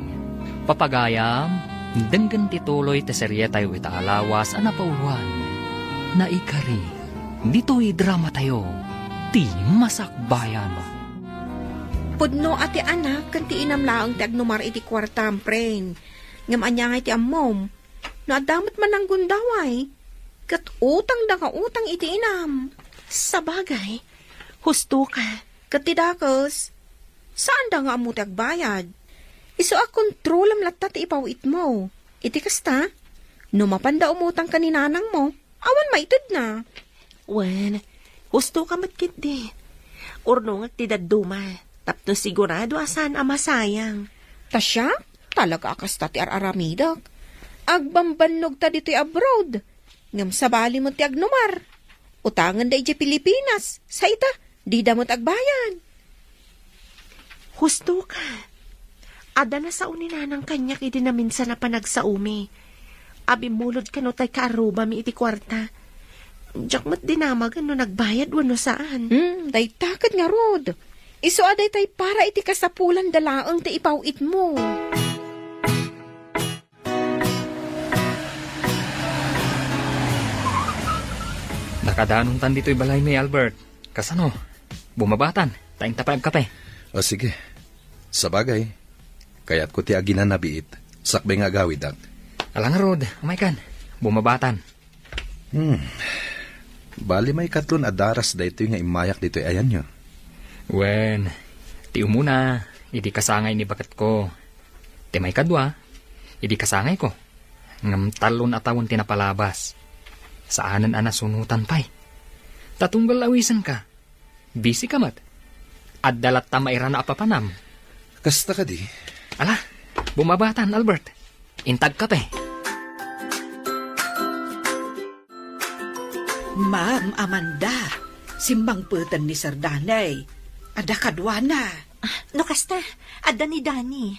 Papagayam, denggen ti tuloy ti serietayo ita a lawas a napauluan, Naikari. Ditoy dramatayo, Ti Masakbayan. Pudno a ti anak ken ti inam laeng ti agnumar iti kuartam, pren. Ngem ania ngay ti ammom? No adda met mananggundaway, ket utangda nga utang iti inam. Sabagay, husto ka. Ket ti dakes, saanda nga ammo ti agbayad. Isu a kontrolem latta ti ipaw-itmo. Iti kasta, no mapanda umutang ken ni nanangmo, awan maitedna. Wen, husto ka met ketdi. Urnongek ti dadduma, tapno sigurado a saan a masayang. Ta siak, talaga a kasta ti ar-aramidek. Agbambannog ta ditoy abroad. Ngem sabali met ti agnumar. Utangenda idiay Pilipinas, sa ita, dida met agbayad. Husto ka. Adda nasao ni nanang kaniak idi naminsan a panagsaomi. Abimmulod kano tay kaarrubami iti kuarta. Diak met dinamagen no nagbayad wenno saan. Hmm, dayta ket ngarud. Isu a daytay para iti kasapulanda laeng ti ipaw-itmo. Nakadanontan ditoy balaymi, Albert. Kasano? Bumabatan, ta inta pay agkape. O, sige. Sabagay, kayatko ti aginanabiit, sakbay nga agawidak. Ala ngarud, umaykan. Bumabatan. Hmm. Bali, maikatlon a daras daytoy nga immayak ditoy ayanyo. Wen, ti umuna, idi kasangay ni baketko. Ti maikadua, idi kasangayko. Ngem talon a tawen ti napalabas. Saanen a nasunotan pay. Ta tunggal awisenka. Busy ka met. Adda latta mairana a papanam. Kasta kadi? Ala, bumabatan, Albert. Inta agkape. Ma'am Amanda, simmangpeten ni Sir Danny. Adda kaduana. Ah, no kasta, adda ni Danny.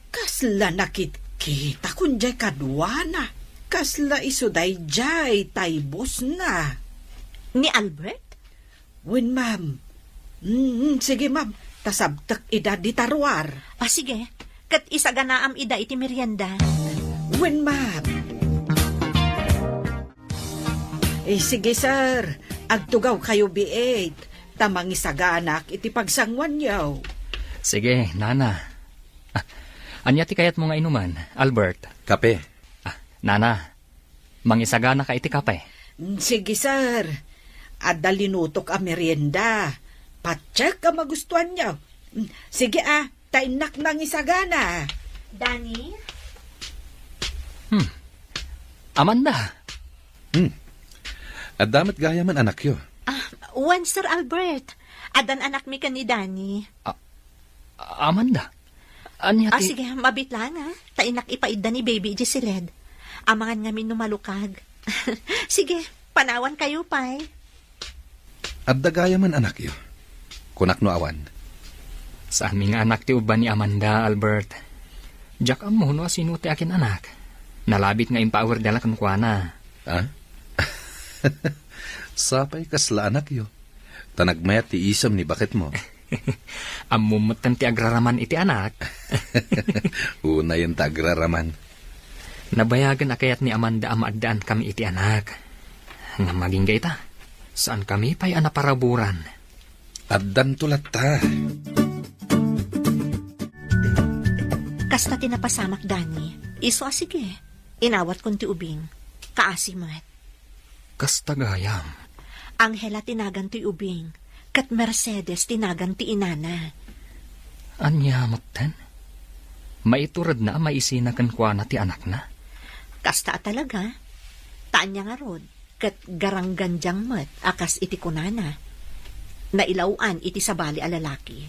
Kasla nakitkita kun diay kaduana. Kasla isu daydiay tay bossna. Ni Albert? Wen, ma'am. Mm, sige, ma'am. Ta sabtek ida dita ruar. Ah, sige. Ket isaganaam ida iti merienda. Wen, ma'am. Eh, sige, sir. Agtugawkayo biit, ta mangisaganak iti pagsanguanyo. Sige, nana. Ah, ania ti kayatmo nga inuman, Albert? Kape. Ah, nana, mangisaganaka iti kape. Mm, sige, sir. Adda linutok a merienda. Patiek a magustuanyo. Mm, sige, ah. Ta innak nangisagana. Danny? Hmm. Amanda. Hmm. Adda met gayamen anakyo. Ah, wen, Sir Albert. Addan anakmi ken ni Danny. Ah, Amanda. Ania ti... Ah, sige, mabit lang, ah. Ta innak ipaidda ni Baby Giseled. Amangan ngamin no malukag. Sige, panawankayo pay. Adda gayamen anakyo? Kunak no awan. Saanmi nga anak ti ubban ni Amanda, Albert. Diak ammo no asino ti akin-anak. Nalabit nga impaawirda la kenkuana. Ha? Sapay kasla anakyo. Ta nagmayat ti isem ni baketmo. Ammom metten ti agraraman iti anak. Unayen ta agraraman. Nabayagen a kayat ni Amanda a maaddaankami iti anak. Ngem agingga ita, saankami pay a naparaburan. Addanto latta. Kasta ti napasamak, Dani. Isu a sige. Inawatkon ti ubing. Kaasi met. Kasta gayam. Angela ti nagan toy ubing, ket Mercedes ti nagan ti inana. Ania metten? Maituredna a maisina kenkuana ti anakna? Kasta a talaga. Ta ania ngarud, ket garanggandiang met a kas iti kunana. Nailaw-an iti sabali a lalaki.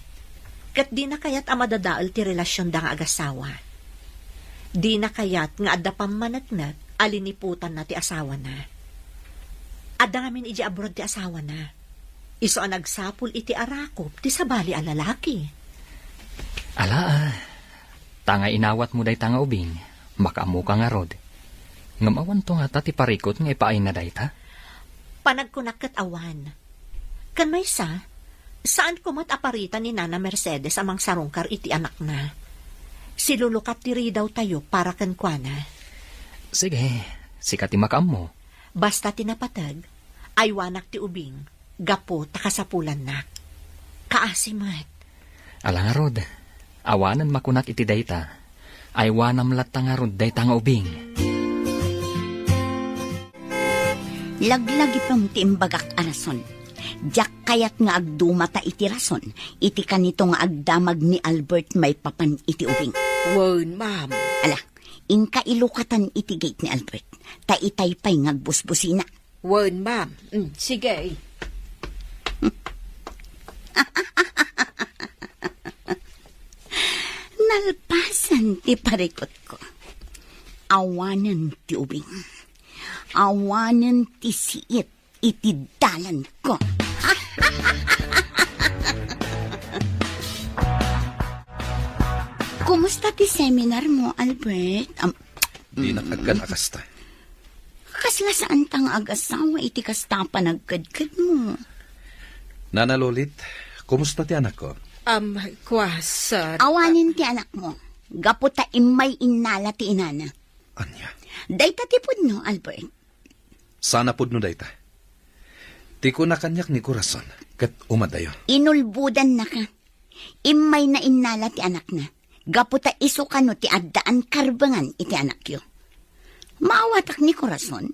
Ket dina kayat a madadael ti relasionda nga agasawa. Dina kayat nga adda pammaneknek a liniputanna ti asawana. Adda ngamin idiay abroad ti asawana. Isu a nagsapul iti arakop ti sabali a lalaki. Ala, a, ta nga inawatmo dayta nga ubing, makaammoka ngarud. Ngem awanto ngata ti parikut nga ipaayna dayta? Panagkunak ket awan. Ken maysa, saanko met a parita ni Nana Mercedes a mangsarungkar iti anakna. Silulukat ti ridawtayo para kenkuana. Sige, sika ti makaammo. Basta ti napateg, aywanak ti ubing, gapu ta kasapulannak. Kaasi met. Ala ngarud, awanen makunak iti dayta. Aywanam latta ngarud dayta nga ubing. Laglagipem ti imbagak a rason. Diak kayat nga agdumata iti rason iti kanito nga agdamag ni Albert maipapan iti ubing. Wen, ma'am. Ala, inka ilukatan iti gate ni Albert, ta itay pay nga agbusbusina. Wen, ma'am. Mm, sige. Nalpasan ti parikutko. Awanen ti ubing. Awanen ti siit iti dalanko. Kumusta ti seminar mo, Albert? Am- Dinak agkan a kasta. Kasla saanta nga agasawa iti kasta a panagkedkedmo? Nana Lolit, kumusta ti anakko? Am, kua, sir. Awanen ti anakmo. Gapu ta immay innala ti inana. Ania? Dayta ti pudno, Albert. Saan a pudno dayta. Ti kuna kaniak ni Corazon, ket umadayo. Inulbodannaka. Immayna innala ti anakna. Gapu ta isu kano ti addaan karbengan iti anakyo. Maawatak ni Corazon,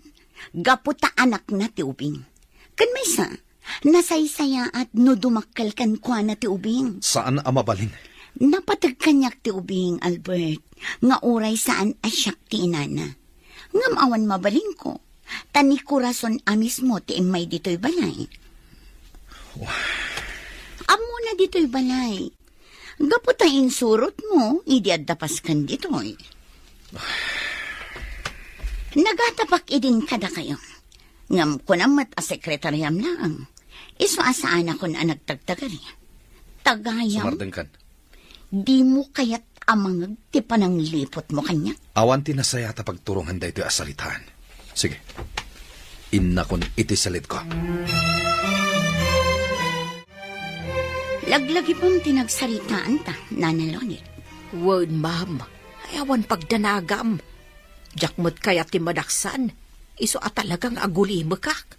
gapu ta anakna ti ubing. Ken maysa, nasaysayaat no dumakkel kenkuana ti ubing. Saan a mabalin. Napateg kaniak ti ubing, Albert, nga uray saan a siak ti inana. Ngem awan mabalinko, ta ni Corazon a mismo ti immay ditoy balay. Wah. Ammona ditoy balay. Gapu ta insurotmo idi adda pasken ditoy. Nagatapak idin kadakayo. Ngem kunam met a sekretariam laeng. Isu a saanakon a nagtagtagari. Tagayam. Sumardengkan. Dimo kayat a mangeg ti panangliputmo kaniak? Awan ti nasayaat a pagturongen daytoy a saritaan. Sige. Innakon iti selitko. Laglagipem ti nagsaritaanta, Nana Lolit. Wen, ma'am. Ay, awan pagdanagam. Diak met kayat ti madaksan. Isu a talaga nga agulimekak.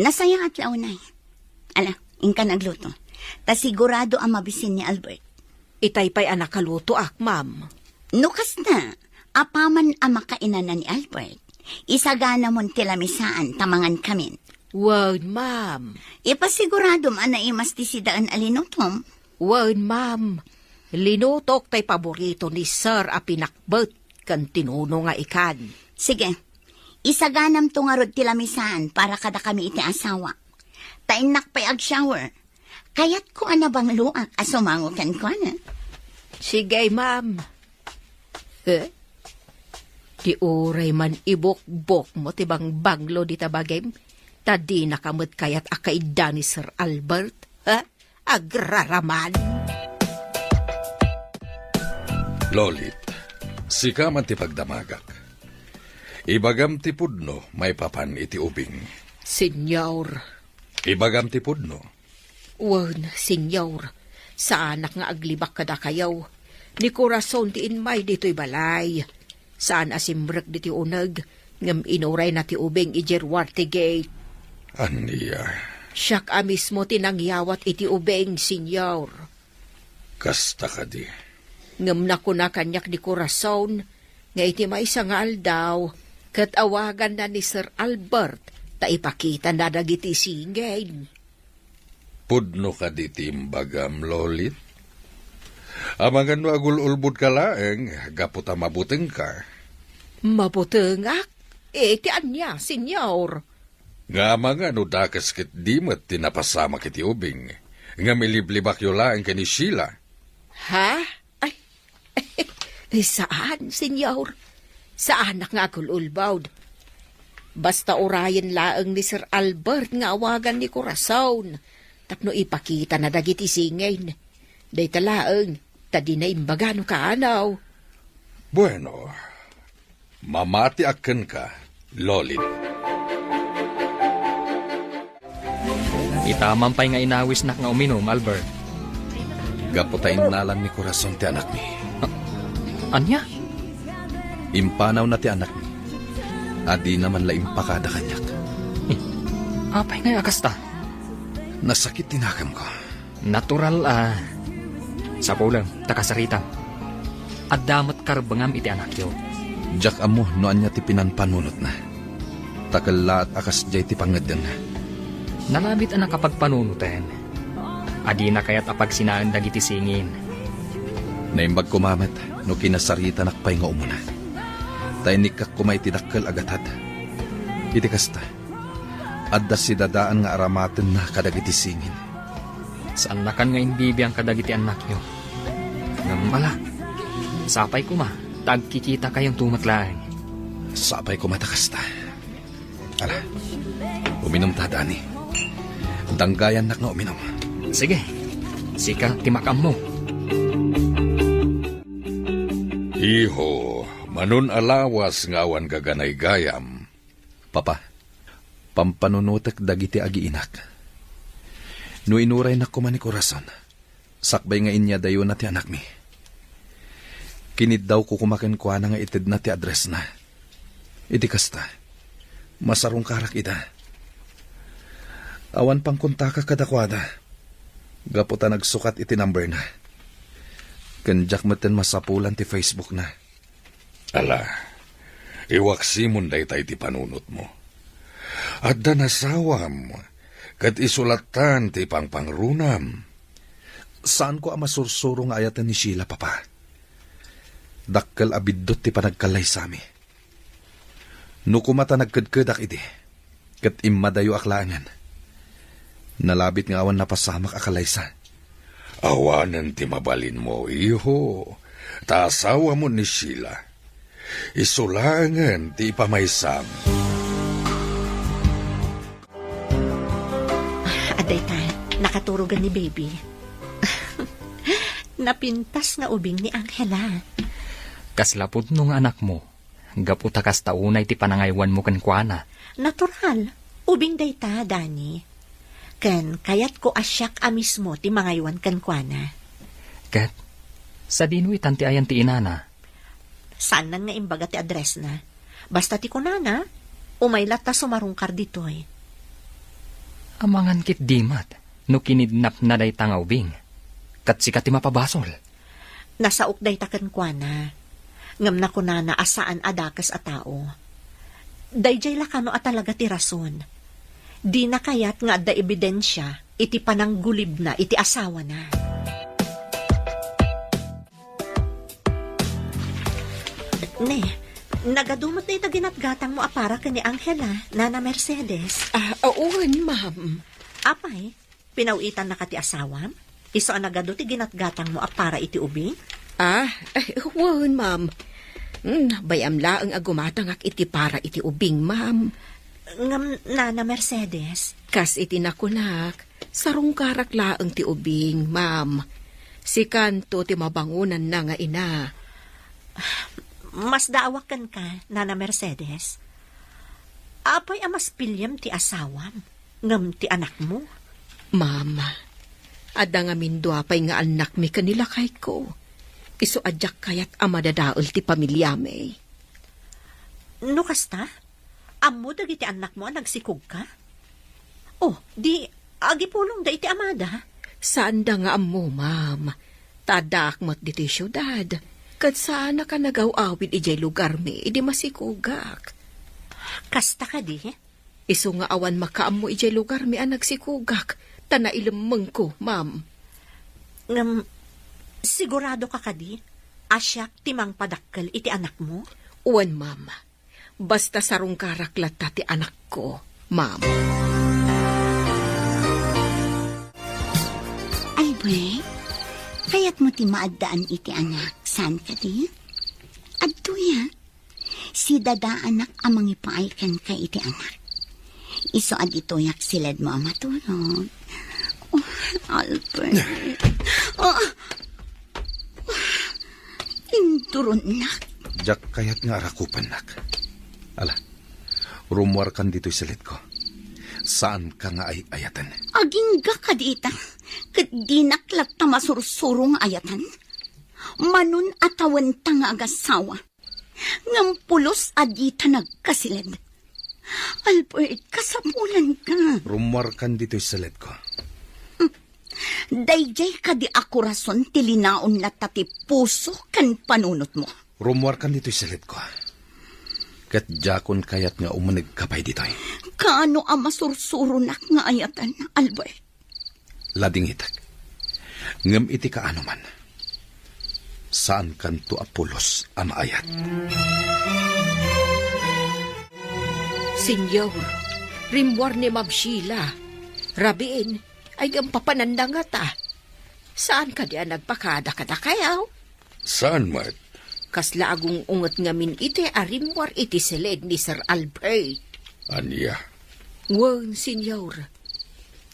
Nasayaat la unay. Ala, inkan agluto. Ta sigurado a mabisin ni Albert. Itay pay a nakalutoak, ma'am. No kasta, apaman a makainana ni Albert, isaganamon ti lamisaan ta mangankamin. Wen, ma'am. Ipasiguradom a naimas ti sidaen a linutom. Wen, ma'am. Linutok tay paborito ni Sir a pinakbet ken tinuno nga ikan. Sige. Isaganamto ngarud ti lamisaan para kadakami iti asawa. Ta innak pay ag-shower. Kayatko a nabangloak a sumango kenkuana. Sige, ma'am. Eh? Ti uray man ibukbokmo ti bangbanglo dita bagim, ta dinaka met kayat a kaidda ni Sir Albert, ha? Agraraman. Lolit, sika man ti pagdamagak. Ibagam ti pudno maipapan iti ubing. Señor, Ibagam ti pudno. Wen, Senyor, saanak nga aglibak kadakayo. Ni Corazon ti immay ditoy balay. Saan a simrek ditoy uneg, ngem inurayna ti ubing idiay ruar ti gate. Ania? Siak a mismo ti nangyawat iti ubing, Senyor. Kasta kadi? Ngem nakuna kaniak ni Corazon nga iti maysa nga aldaw, ket awaganna ni Sir Albert ta ipakitana dagiti singin. Pudno kadi ti imbagam, Lolit? Amangan no agul-ulbodka laeng gapu ta mabutengka. Mabutengak? Eh, ti ania, Senyor? Nga amangan no dakes ket di met ti napasamak iti ubing, ngem iliblibakyo laeng ken ni Sheila. Ha? Ay, eh, saan, Senyor. Saanak nga agul-ulbod. Basta urayen laeng ni Sir Albert nga awagan ni Corazon tapno ipakitana dagiti singin. Dayta laeng, ta dina imbaga no kaano. Bueno, mamatiak kenka, Lolit. Ita man pay nga inawisnak nga uminum, Albert. Gapu ta innalan ni Corazon ti anakmi. A-, ania? Impanawna ti anakmi. A dina man la impakada kaniak. Eh, apay ngay a kasta? Nasakit ti nakamko. Natural a sapulem ta kasaritam. Adda met karbengam iti anakyo. Diak ammo no ania ti pinanpanunotna. Ta kellaat a kasdiay ti pangngeddengna. Nalabit a nakapagpanunoten. A dina kayat a pagsinaen dagiti singin. Naimbag koma met no kinasaritanak pay nga umuna. Ta inikkak koma iti dakkel a gatad. Iti kasta, adda sidadaan nga aramatenna kadagiti singin. Saannakan nga imbibiang kadagiti annakyo. Ngem ala, sapay koma ta agkikitakayon met laeng. Sapay koma ta kasta. Ala, uminumta, Dani. Danggayannak nga uminum. Sige, sika ti makaammo. Iho, manon a lawas nga awan gaganaygayam. Papa, pampanunotek dagiti agiinak. No inuraynak koma ni Corazon, sakbay nga inyadayona ti anakmi. Kiniddawko koma kenkuana nga itedna ti addressna. Iti kasta, masarungkarak ida. Awan pangkontakak kadakuada, gapu ta nagsukat iti numberna. Ken diak metten masapulan ti Facebookna. Ala, iwaksimon dayta iti panunotmo. Adda nasawam, ket isu lattan ti pangpangrunam. Saanko a masursuro nga ayaten ni Sheila, Papa. Dakkel a biddut ti panagkallaysami. No koma ta nagkedkedak idi, ket immadayoak laengen. Nalabit nga awan napasamak a kalaysa. Awanen ti mabalinmo, iho, ta asawamo ni Sheila. Isu laengen ti ipamaysam. Adda ita, nakaturogen ni Baby. Napintas nga ubing ni Angela. Kasla pudno nga anakmo. Gapu ta kasta unay ti panangaywanmo kenkuana. Natural. Ubing dayta, Dani. Ken kayatko a siak a mismo ti mangaywan kenkuana. Ket, sadino itan ti ayan ti inana? Saannan nga imbaga ti addressna. Basta ti kunana, umay latta sumarungkar ditoy. Amangan ketdi met no kinidnapna dayta nga ubing. Ket sika ti mapabasol. Nasaok dayta kenkuana, ngem nakunana a saan a dakes a tao. Daydiay la kano a talaga ti rason. Dina kayat nga adda ebidensia iti pananggulibna iti asawana. Ne, nagadu met dayta ginatgatangmo a para ken ni Angela, Nana Mercedes. Ah, wen, ma'am. Apay, pinaw-itannaka ti asawam? Isu a nagadu ti ginatgatangmo a para iti ubing? Ah, eh, wen, ma'am. Hmm, bay-am laeng a gumatangak iti para iti ubing, ma'am. Ngem, Nana Mercedes? Kas iti nakunak, sarungkarak laeng ti ubing, ma'am. Sikanto ti mabangonanna nga ina. Masdaawak kenka, Nana Mercedes. Apay a mas piliem ti asawam? Ngem ti anakmo? Ma'am, adda ngamin dua pay nga annakmi ken ni lakayko. Isu a diak kayat a madadael ti pamiliami. No kasta, ammo dagiti annakmo a nagsikogka? Oh, di agipulongda iti amada? Saanda nga ammo, ma'am. Ta addaak met ditoy siudad. Ket saanak a nagaw-awid idiay lugarmi idi masikogak. Kasta kadi? Isu nga awan makaammo idiay lugarmi a nagsikogak, ta nailemmengko, ma'am. Ngem, sigurado ka kadi a siak ti mangpadakkel iti anakmo? Wen, ma'am. Basta sarungkarak latta ti anakko, ma'am. Albert, kayatmo ti maaddaan iti anak, saan kadi? Adtoya, sidadaanak a mangipaay kenka iti anak. Isu a ditoyak siledmo a matulog. Oh, Albert. Oh. Induronnak. Diak kayat nga arakupannak. Ala, rummuarkan ditoy siledko. Saanka nga ay-ayaten. Agingga ka dita, ket dinak latta masursuro nga ayatan. Manon a tawenta nga agasawa. Ngem pulos a dita nagkasiled. Albert, kasapulanka. Rummuarkan ditoy siledko. Daydiay kadi a korason ti linaon latta ti puso ken panunotmo. Rummuarkan ditoy siledko. Ket diakon kayat nga umunegka pay ditoy. Kaano a masursuronak nga ayatan, Albert? Ladingitek. Ngem iti kaano man, saankanto a pulos a maayat. Senyor, rimmuar ni Ma'am Sheila. Rabiin, ay ngem papananda ngata. Saan kadi a nagpakada kadakayo? Saan met? Kasla agung-unget ngamin iti a rimmuar iti siled ni Sir Albert. Ania? Wen, Senyor.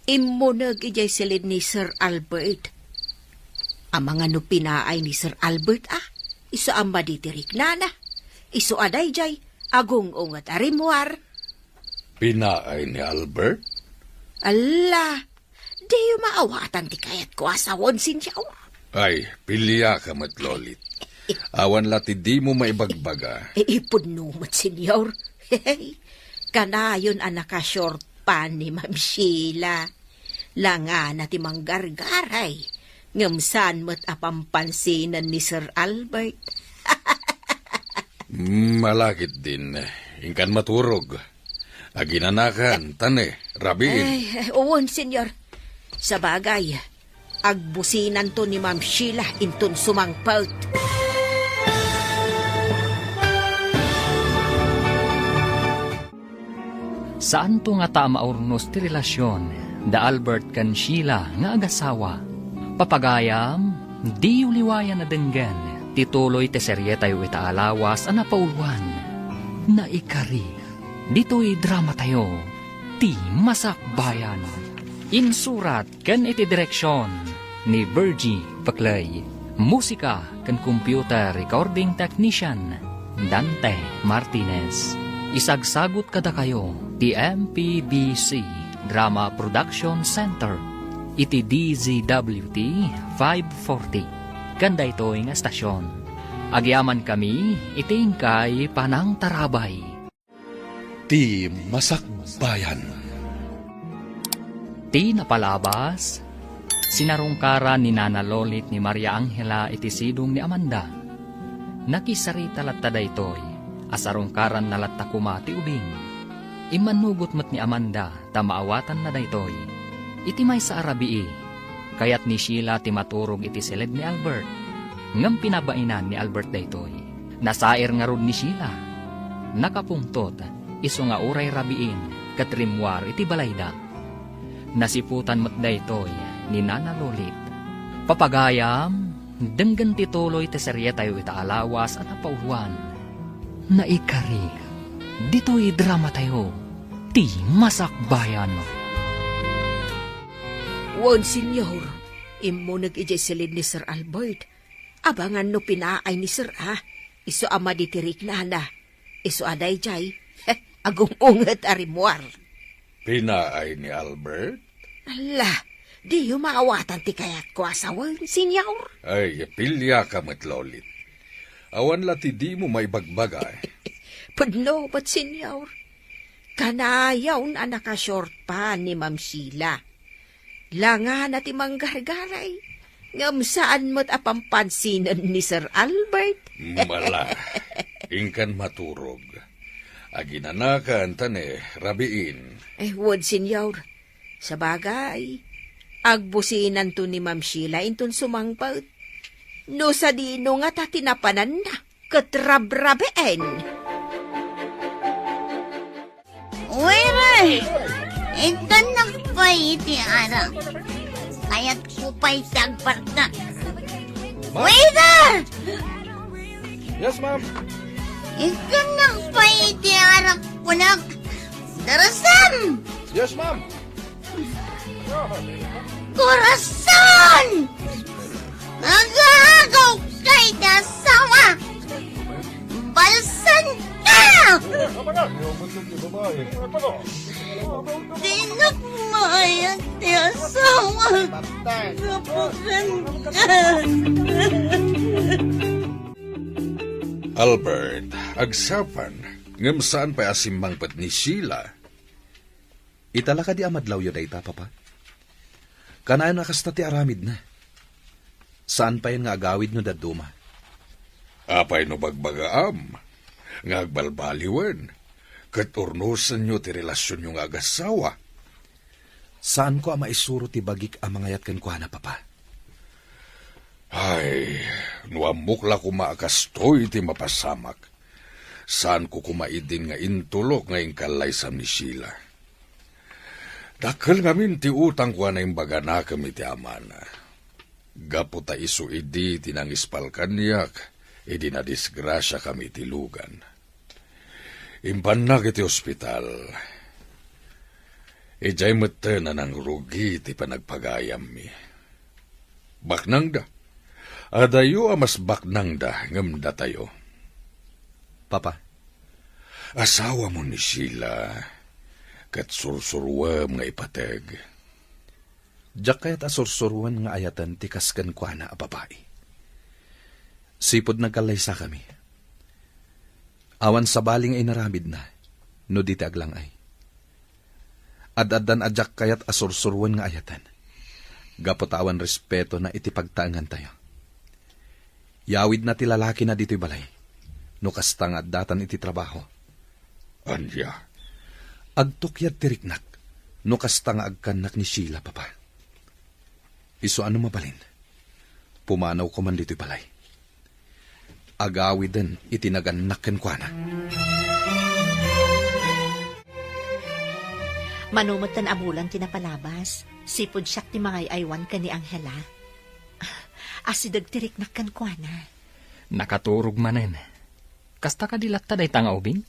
Immuneg idiay siled ni Sir Albert. Amangan no pinaay ni Sir Albert, a? Isu a madi ti riknana. Isu a daydiay, agung-unget a rimmuar. Pinaay ni Albert? Alla, diyo maawatan ti kayatko a sawen, Senyor. Ay, piliaka met, Lolit. Awan la ti dimo maibagbaga. E, ipudno met, Senyor. Kanayon a naka-short pants ni Ma'am Sheila. Langana ti manggargaray. Ngem saan met a pampansinan ni Sir Albert. Mm, malakit din. Inkan maturog. Aginanakan, tane, rabiin. Ay, ay, uwan, Senyor. Sabagay, agbusinanto ni Ma'am Sheila inton sumangpet. Saanto ngata a maurnos ti relasion da Albert ken Sheila nga agasawa. Papagayam, diyo liwayan a denggen ti tuloy ti serietayo ita a lawas a napauloan. Naikari. Ditoy dramatayo, Ti Masakbayan. Insurat ken iti direksion ni Virgie Peclay. Musika ken computer recording technician, Dante Martinez. Isagsagut kadakayo ti M P B C Drama Production Center iti D Z W T five forty ken daytoy nga estasion. Agyamankami iti inkay panangtarabay. Ti Masakbayan. Ti napalabas, sinarungkaran ni Nana Lolit ni Maria Angela iti sidong ni Amanda. Nakisarita latta daytoy a sarungkaranna latta koma ti ubing. Immannugot met ni Amanda ta maawatanna daytoy. Iti maysa a rabii, kayat ni Sheila ti maturog iti siled ni Albert. Ngem pinabainan ni Albert daytoy. Nasair ngarud ni Sheila. Nakapungtot, isu nga uray rabiin ket rimmuar iti balayda. Nasiputan met daytoy ni Nana Lolit. Papagayam, denggen ti tuloy ti serietayo ita a lawas a napauloan. Naikari, ditoy dramatayo, Ti Masakbayan. Wen, Senyor, immuneg idiay siled ni Sir Albert. Abangan no pinaay ni Sir, a. Isu a madi ti riknana. Isu a daydiay, agung-unget a rimmuar. Pinaay ni Albert? Ala, diyo maawatan ti kayatko a sawen, Senyor. Ay, piliaka met, Lolit. Awan la ti dimo maibagbaga, eh. Pudno met, Senyor. Kanayon a naka-short pants ni Ma'am Sheila. Langana ti manggargaray, ngem saan met a pampansinan ni Sir Albert. Mala, inkan maturog. Aginanakan ta ne, rabiin. Eh, wen, Senyor. Sabagay, agbusinanto ni Ma'am Sheila inton sumangpet. No sadino ngata ti napananna ket rabrabien. Waiter! Ikkannak pay iti arak. Kayatko pay ti agpartak. Ma'am? Waiter! Yes, ma'am. Ikkannak pay iti arak, kunak. Darasam! Yes, ma'am. Corazon! Agaagaw kay ti asawa! Balsan ka! Dinak maayat ti asawa! Kapukan ka! Albert, agsapang, ngem saan pay a simmangpet ni Sheila. Ita la kadi a madlawyo dayta, Papa? Kanayon a kasta ti aramidna. Saan payen nga agawid no dadduma. Apay no bagbagaam nga agbalbaliwen ket urnosenyo ti relasionyo nga agassawa? Saanko a maisuro ti bagik a mangayat kenkuana, Papa. Ay, no ammok la koma a kastoy ti mapasamak, saanko koma idin nga intulok nga inkallaysam ni Sheila. Dakkel ngamin ti utangko a naimbaganakem iti amana. Gapu ta isu idi ti nangispal kaniak idi nadisgrasiakami iti lugan. Impannak iti ospital. Idiay metten a nangrugi ti panagpagayammi. Baknangda. Adayo a mas baknangda ngem datayo. Papa. Asawamo ni Sheila, ket sursuruem nga ipateg. Diak kayat a sursuroen nga ayaten ti kas kenkuana a babai. Sipud nagkallaysakami, awan sabali nga inaramidna no di ti aglang-ay. Ad-addan a diak kayat a sursuroen nga ayaten, gapu ta awan respetona iti pagtaengantayo. Yawidna ti lalakina ditoy balay, no kasta nga addatan iti trabaho. Ania? Agtukyad ti riknak, no kasta nga agkannak ni Sheila, Papa. Isu a no mabalin, pumanawko man ditoy balay. Agawiden iti nagannak kenkuana. Mano metten a bulan ti napalabas, sipud siak ti mangay-aywan ken ni Angela. Asideg ti riknak kenkuana. Nakaturog manen. Kasta kadi latta dayta nga ubing?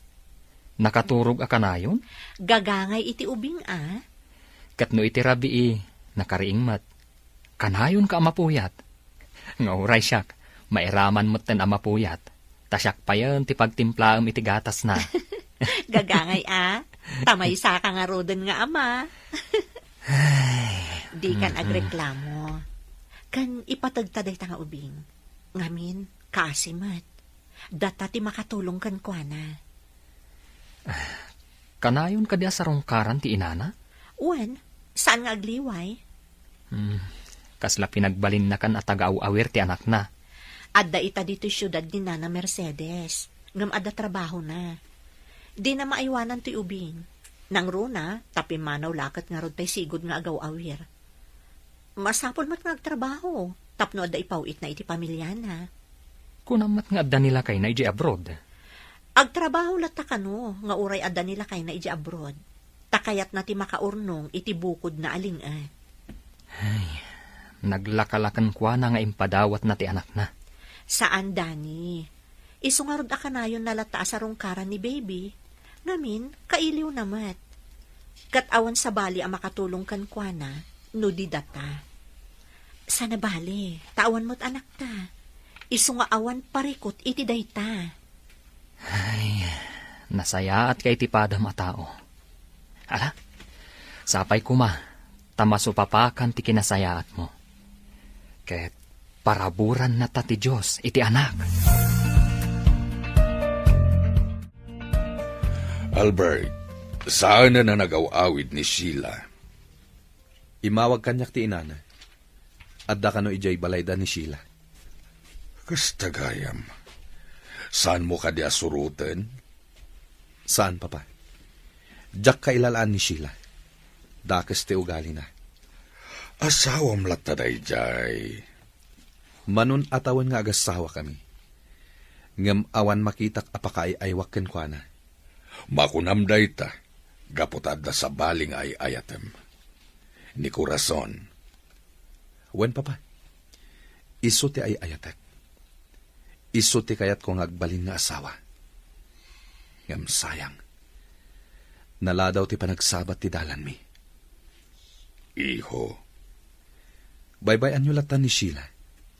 Nakaturog a kanayon? Gagangay iti ubing a. Ket no iti rabii, nakariing met. Kanayonka a mapuyat. Nga uray siak, mairaman metten a mapuyat. Ta siak payen ti pagtimplaem iti gatasna. Gagangay a, ta maysaka ngaruden nga ama. Dikan agreklamo. Ken ipategta dayta nga ubing. Ngamin, kaasi met. Data ti makatulong kenkuana. Kanayon kadi a sarungkaran ti inana? Wen, saan nga agliway. Hmm, kasla pinagbalinnakan a taga-aw-awir ti anakna. Adda ita ditoy siudad ni Nana Mercedes, ngem adda trabahona. Dina maaywanan toy ubing. Nangruna, ta pimmanaw la ket ngarud pay sigud nga agaw-awir. Masapul met nga agtrabaho tapno adda ipaw-itna iti pamiliana. Kunam met nga adda ni lakayna idiay abroad. Agtrabaho latta kano nga uray adda ni lakayna idiay abroad, ta kayatna ti makaurnong iti bukodna a ling-et. Ay, naglakalaken kuana nga impadawatna ti anakna. Saan, Dani. Isu ngarud a kanayonna latta a sarungkaran ni baby. Ngamin, kailiwna met. Ket awan sabali a makatulong kenkuana no di data. Saan a bale, ta awan met anakta. Isu nga awan parikut iti dayta. Ay, nasayaatka iti padam a tao. Ala, Sapay koma, ta masupapakan ti kinasayaatmo. Ket paraburanna ta ti Dios iti anak. Albert, saanen a nagaw-awid ni Sheila. Immawag kaniak ti inana. Adda kano idiay balayda ni Sheila. Kasta gayam. Saanmo kadi a suroten? Saan, Papa. Diak kailalaan ni Sheila. Dakes ti ugalina. Asawam latta daydiay. Manon a tawen nga agasawakami. Ngem awan makitak a pakaay-aywak kenkuana. Makunam dayta, gapu ta adda sabali nga ay-ayatem. Ni Corazon. Wen, Papa. Isu ti ay-ayatek. Isu ti kayatko nga agbalin nga asawa. Ngem sayang. Naladaw ti panagsabat ti dalanmi. Iho. Baybay-anyo latta ni Sheila,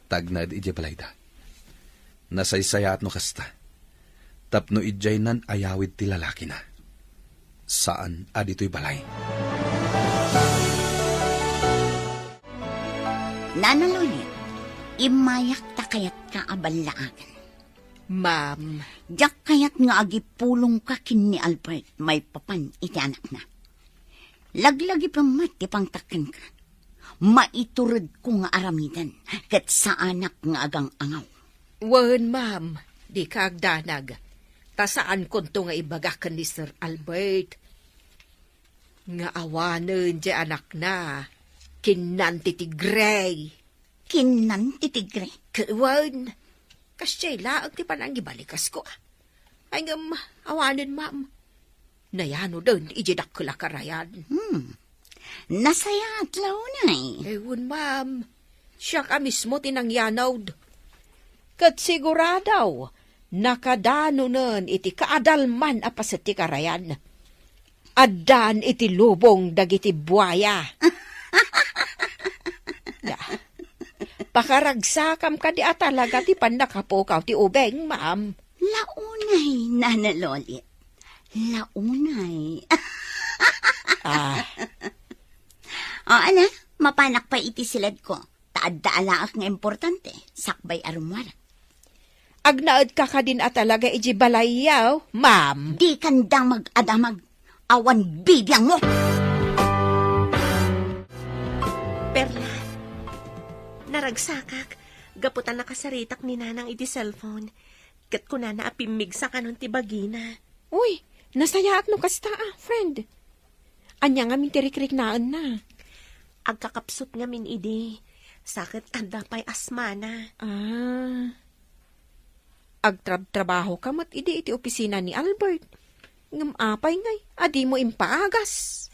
ta agnaed idiay balayda. Nasaysayaat no kasta. Tapno idiay nan-ayawid ti lalakina. Saan a ditoy balay. Nana Lolit, immayak ta kayatka a ballaagan. Ma'am. Diak kayat nga agipulongka ken ni Albert maipapan iti anakna. Laglagipem met ti pangtakkenka. Maituredko nga aramiden, ket saanak nga agang-angaw. Wen, ma'am, dika agdanag. Ta saankonto nga ibaga ken ni Sir Albert nga awanen ti anakna kinnan ti tigre. Kinnan ti tigre? Ket wen, kasdiay laeng ti panangibalikas ko. Ay ngem, awanen, ma'am. Nayanoden iti dakkel a karayan. Hmm. Nasayaat la unay. Eh, wen, ma'am. Siak a mismo ti nangyanod. Ket sigurado, nakadanonen iti kaadalman a paset ti karayan. Addan iti lubong dagiti buaya. Ya. Pakaragsakam kadi a talaga ti pannakapukaw ti ubing, ma'am. Launay, Nana Lolit. Launay. Ah. O, ala, mapanak pay iti siledko. Ta adda alaak nga importante, sakbay a rummuar. Agnaedka kadin a talaga iti balayyo, ma'am? Dikan damag a damag. Awan bibiangmo! Perla, naragsakak gapu ta nakasaritak ni Nanang iti cellphone. Ket kunana a pimmigsa kanon ti bagina. Uy, nasayaat no kasta, ah, friend. Ania ngamin ti rikriknaenna? Agkakapsut ngamin idi, sa ket adda pay asmana. Ah. Agtrabtrabahoka met idi iti opisina ni Albert. Ngem apay ngay a dimo impaagas?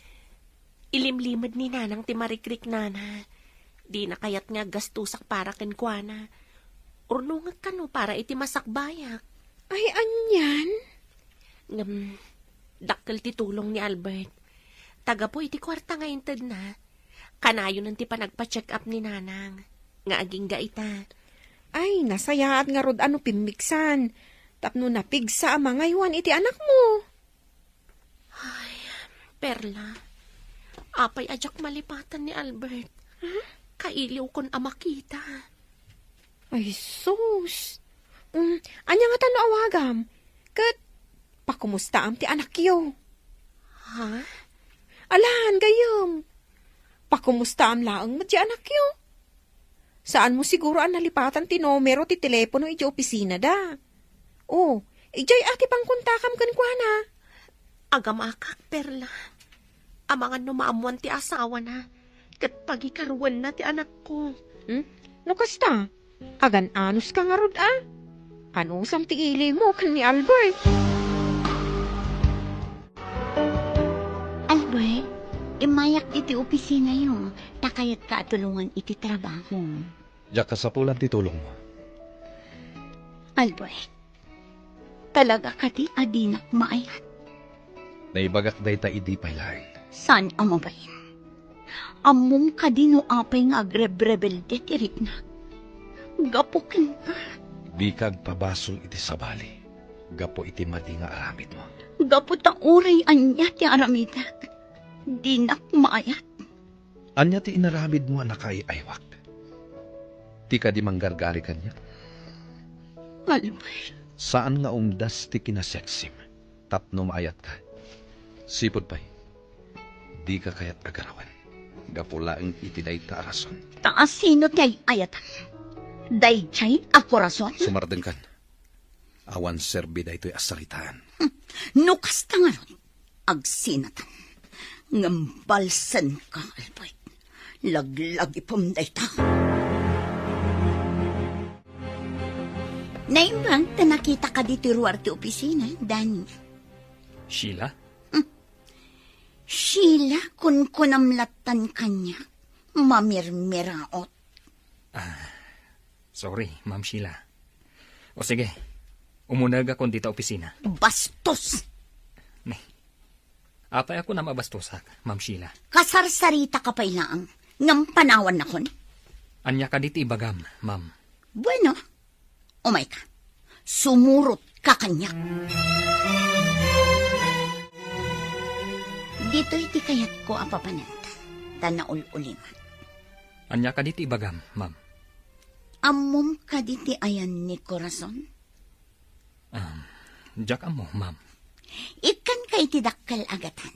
Ilimlimed ni Nanang ti marikriknana. Dina kayat nga aggastosak para kenkuana. Urnongek kano para iti masakbayak. Ay, anian? Ngem, dakkel ti tulong ni Albert. Ta gapu iti kuarta nga intedna, kanayonen ti panagpa-check-up ni Nanang nga agingga ita. Ay, nasayaat ngarud a no pimmigsan tapno napigsa a mangaywan iti anakmo. Ay, Perla, apay a diak malipatan ni Albert? Huh? Kailiwkon a makita. Ay, sus! Mm, ania ngata no awagam? Ket pakumustaam ti anakyo? Ha? Alan, gayyem. Pakumustaam laeng met ti anakyo? Saanmo siguro a nalipatan ti numero ti telepono iti opisinada. O, idiay a ti pangkontakam kenkuana. Agamakak, Perla. Amangan no maammoan ti asawana, ket pagikaruenna ti anakko. Hmm? No kasta, agan-anuska ngarud a? Anusam ti ilimo ken ni Albert? Albert, immayak iti opisinayo, ta kayatka a tulongan iti trabaho. Diak kasapulan ti tulongmo. Albert, talaga kadi a dinak maayat? Naibagak dayta idi pay laeng. Saan a mabain? Ammom kadi no apay nga agrebrebelde ti riknak? Gapu kenka. Dika agpabasol iti sabali gapu iti madi nga aramidmo. Gapu ta uray ania ti aramidek, Dinak maayat. Ania ti inaramidmo a nakaay-aywak? Ti kadi manggargari kaniak? Albert. Saan nga umdas ti kinaseksim tapno maayatka. Sipud pay, dika kayat a garawen gapu laeng iti dayta a rason. Ta asino ti ay-ayatan? Daydiay a korason? Sumardengkan. Awan serbi daytoy a saritaan. Hmm. No kasta ngarud, agsinatan. Ngem balsenka, Albert. Laglagipem dayta. Naimbag ta nakita kadi ti ruar ti opisina, Danny. Sheila? Hmm. Sheila, kunkunam lattan kaniak. Mamirmiraot. Ah, sorry, Ma'am Sheila. O sige, umunegakon dita opisina. Bastos! Ne. Apay a kunam a bastosak, Ma'am Sheila? Kasarsaritaka pay laeng, ngem panawannakon? Ania kadi ti ibagam, Ma'am? Bueno, umayka. Sumurotka kaniak. Ditoy ti kayatko a papananta, ta naul-ulimak. Ania kadi ti ibagam, Ma'am? Ammom kadi ti ayan ni Corazon? Um, diak ammo, Ma'am. Ikkanka iti dakkel a gatad.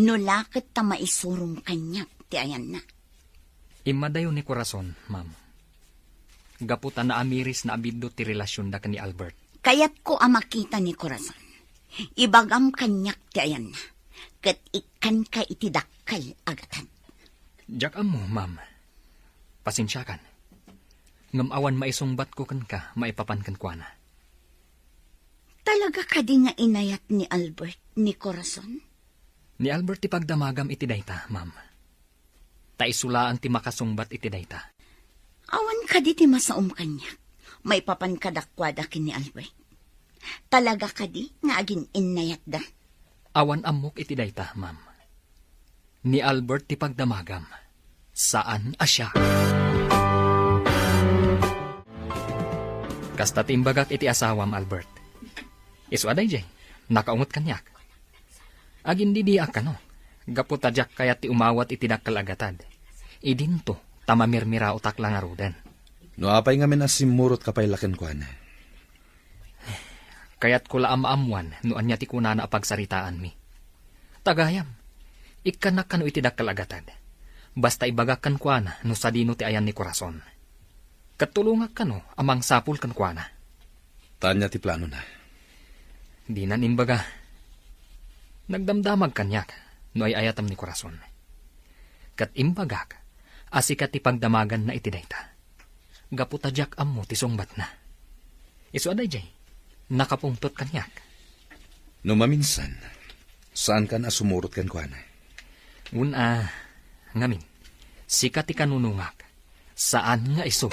No la ket ta maisurom kaniak ti ayanna. Immadayo ni Corazon, Ma'am. Gapu ta naamirisna a biddut ti relasionda ken ni Albert. Kayatko a makita ni Corazon. Ibagam kaniak ti ayanna. Ket ikkanka iti dakkel a gatad. Diak ammo, Ma'am. Pasensiakan. Ngem awan maisungbatko kenka maipapan kenkuana. Talaga kadi nga inayat ni Albert ni Corazon? Ni Albert ti pagdamagam iti dayta, Ma'am. Ta isu laeng ti makasungbat iti dayta. Awan kadi ti masaom kaniak maipapan kadakuada ken ni Albert? Talaga kadi nga agin-innayatda? Awan ammok iti dayta, Ma'am. Ni Albert ti pagdamagam, saan a siak. Kasta ti imbagak iti asawam, Albert. Isu a daydiay, nakaungot kaniak. Agindidiak kano, gapu ta diak kayat ti umawat iti dakkel a gatad. Idinto, ta mamirmiraotak la ngaruden. No apay ngamin a simmurotka pay la kenkuana? Kayatko la a maammoan no ania ti kunana a pagsaritaanmi. Ta gayam, ikkanak kano iti dakkel a gatad. Basta ibagak kenkuana no sadino ti ayan ni Corazon. Ket tulongak kano a mangsapul kenkuana. Ta ania ti planona? Dinan imbaga. Nagdamdamag kaniak no ay-ayatam ni Corazon. Ket imbagak a sika ti pagdamaganna iti dayta. Gapu ta diak ammo ti sungbatna. Isu a daydiay, nakapungtot kaniak. No maminsan, saankan a sumurot kenkuana? Wen a, ngamin, sika ti kanunongak, saan nga isu.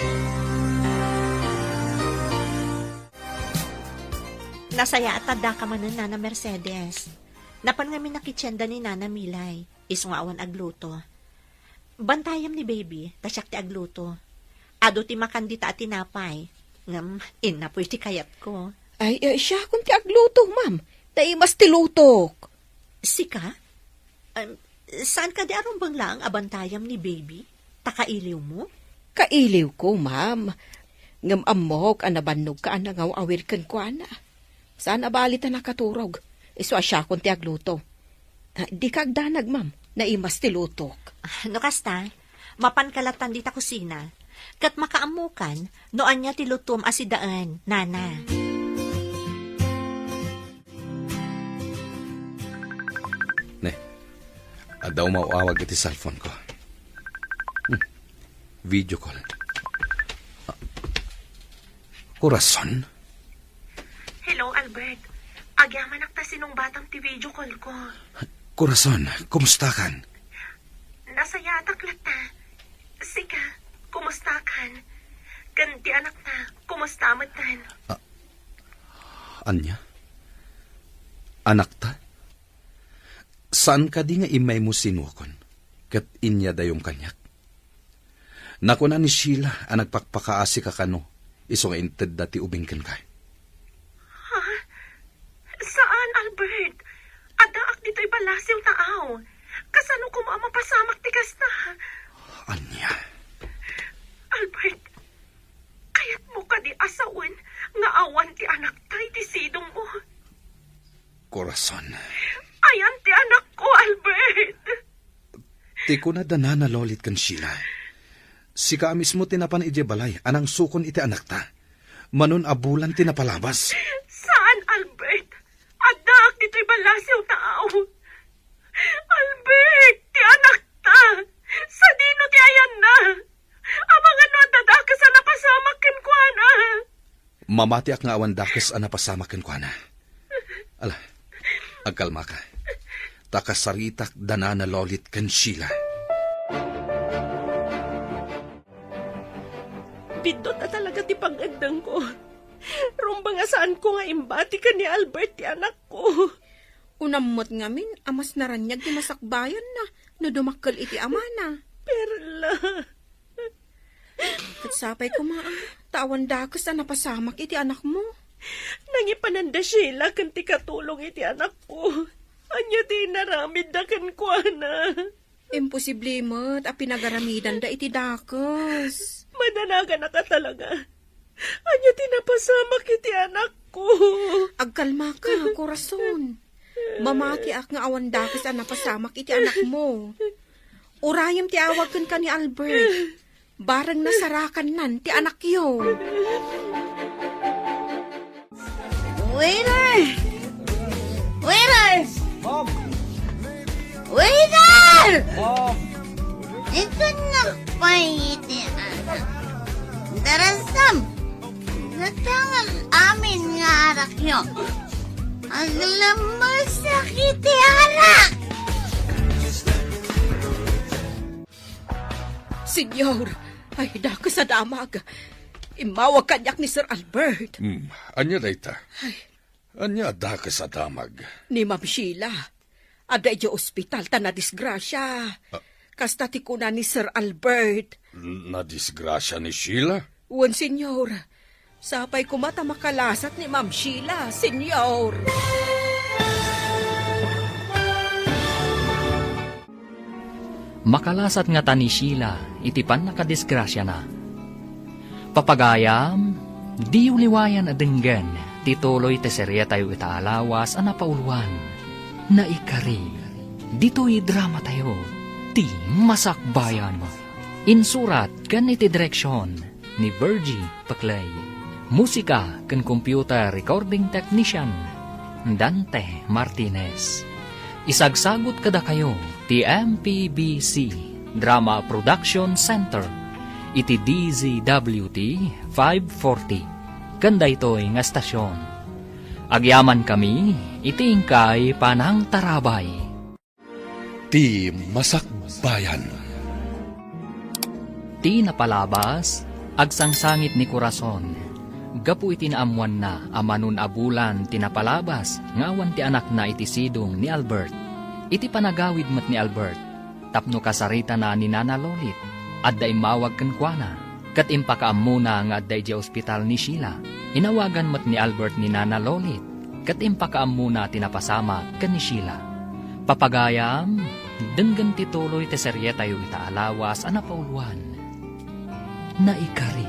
Nasayaat a daka manen, Nana Mercedes. Napan ngamin a kitienda ni Nana Milay, isu nga awan agluto. Bantayam ni baby, ta siak ti agluto. Adu ti makan dita a tinapay, ngem innapoy ti kayatko. Ay, eh, siakon ti agluto, ma'am. Naimas ti lutok. Sika? Em, saan kadi a rumbeng laeng a bantayam ni baby? Ta kailiwmo? Kailiwko, ma'am. Ngem ammok a nabannogka a nangaw-awir kenkuana. Saan a bali ta nakaturog. Isu a siakon ti agluto. Ah, dika agdanag, ma'am. Naimas ti lutok. Ah, no kasta, mapanka lattan dita kusina. Ket makaammokan no ania ti lutom a sidaen, nana. Ne, adda umaw-awag iti cellphone ko. Hmm. Video call. Ah. Corazon? Hello, Albert. Agyamanak ta sinungbatam ti video call ko. Corazon, kumustakan? Nasayaatak latta. Sika, kumustakan? Ken ti anakta, kumusta metten? Ah, ania? Anakta? Saan kadi nga immaymo sinuakon, ket inyadayom kaniak? Nakuna ni Sheila a nagpakpakaasika kano, isu nga intedda ti ubing kenka. Ha? Saan, Albert? Addaak ditoy Palacio Taaw. Kasano koma a mapasamak ti kasta? Ania? Albert, kayatmo kadi a sawen nga awan ti anakta iti sidongmo? Corazon. Ayan ti anakko, Albert. Ti kuna da Nana Lolit ken Sheila, sika a mismo ti napan idiay balay a nangsukon iti anakta. Manon a bulan ti napalabas. Saan, Albert. Addaak ditoy ballasiw tao. Albert, ti anakta. Sadino ti ayanna? Amangan no adda dakes a napasamak kenkuana. Mamatiak nga awan dakes a napasamak kenkuana. Ala, agkalmaka. Ta kasaritak da Nana Lolit ken Sheila. Biddut a talaga ti pangngeddengko. Rumbeng a saanko nga imbati ken ni Albert ti anakko. Unam met ngamin a mas naraniag ti masakbayanna no dumakkel iti amana. Perla. Ket sapay koma, a, ta awan dakes a napasamak iti anakmo. Nangipanan da Sheila ken ti katulong iti anakko. Ania ti inaramidda kenkuana? Imposible met a pinagaramidanda iti dakes. Madanaganaka talaga. Ania ti napasamak iti anakko? Agkalmaka, Corazon. Mamatiak nga awan dakes a napasamak iti anakmo. Urayem ti awag kenka ni Albert. Bareng nasarakannan ti anakyo. Waiter! Waiter! Waiter! Ikannak pay iti arak. Darasam, natangan amin nga arakyo. Aglamusak iti arak! Senyor, ay, dakes a damag. Immawag kaniak ni Sir Albert. Hmm, ania dayta? Ay. Ania a dakes a damag? Ni Ma'am Sheila. Adda idiay ospital ta nadisgrasia. Ah. Kasta ti kuna ni Sir Albert. Nadisgrasia ni Sheila? Wen, senyor. Sapay koma ta makalasat ni Ma'am Sheila, senyor. Makalasat ngata ni Sheila iti pannakadisgrasiana. Papagayam, diyo liwayan a denggen ti tuloy ti serietayo ita a lawas a napauluan. Naikari, ditoy dramatayo, ti Masakbayan. Insurat ken iti direksion ni Virgie Paclay. Musika ken computer recording technician, Dante Martinez. Isagsagut kadakayo ti M P B C Drama Production Center iti D Z W T five forty. Ken daytoy nga estasion, agyamankami iti inkay panangtarabay. Ti Masakbayan. Ti napalabas, agsangsangit ni Corazon gapu iti naammoanna a manon a bulan ti napalabas nga awan ti anakna iti sidong ni Albert. Iti panagawid met ni Albert, tapno kasaritana ni Nana Lolit, adda immawag kenkuana. Ket impakaammona nga adda idiay ospital ni Sheila. Inawagan met ni Albert ni Nana Lolit, ket impakaammona ti napasamak ken ni Sheila. Papagayam, denggen ti tuloy ti serietayo ita a lawas a napauluan. Naikari,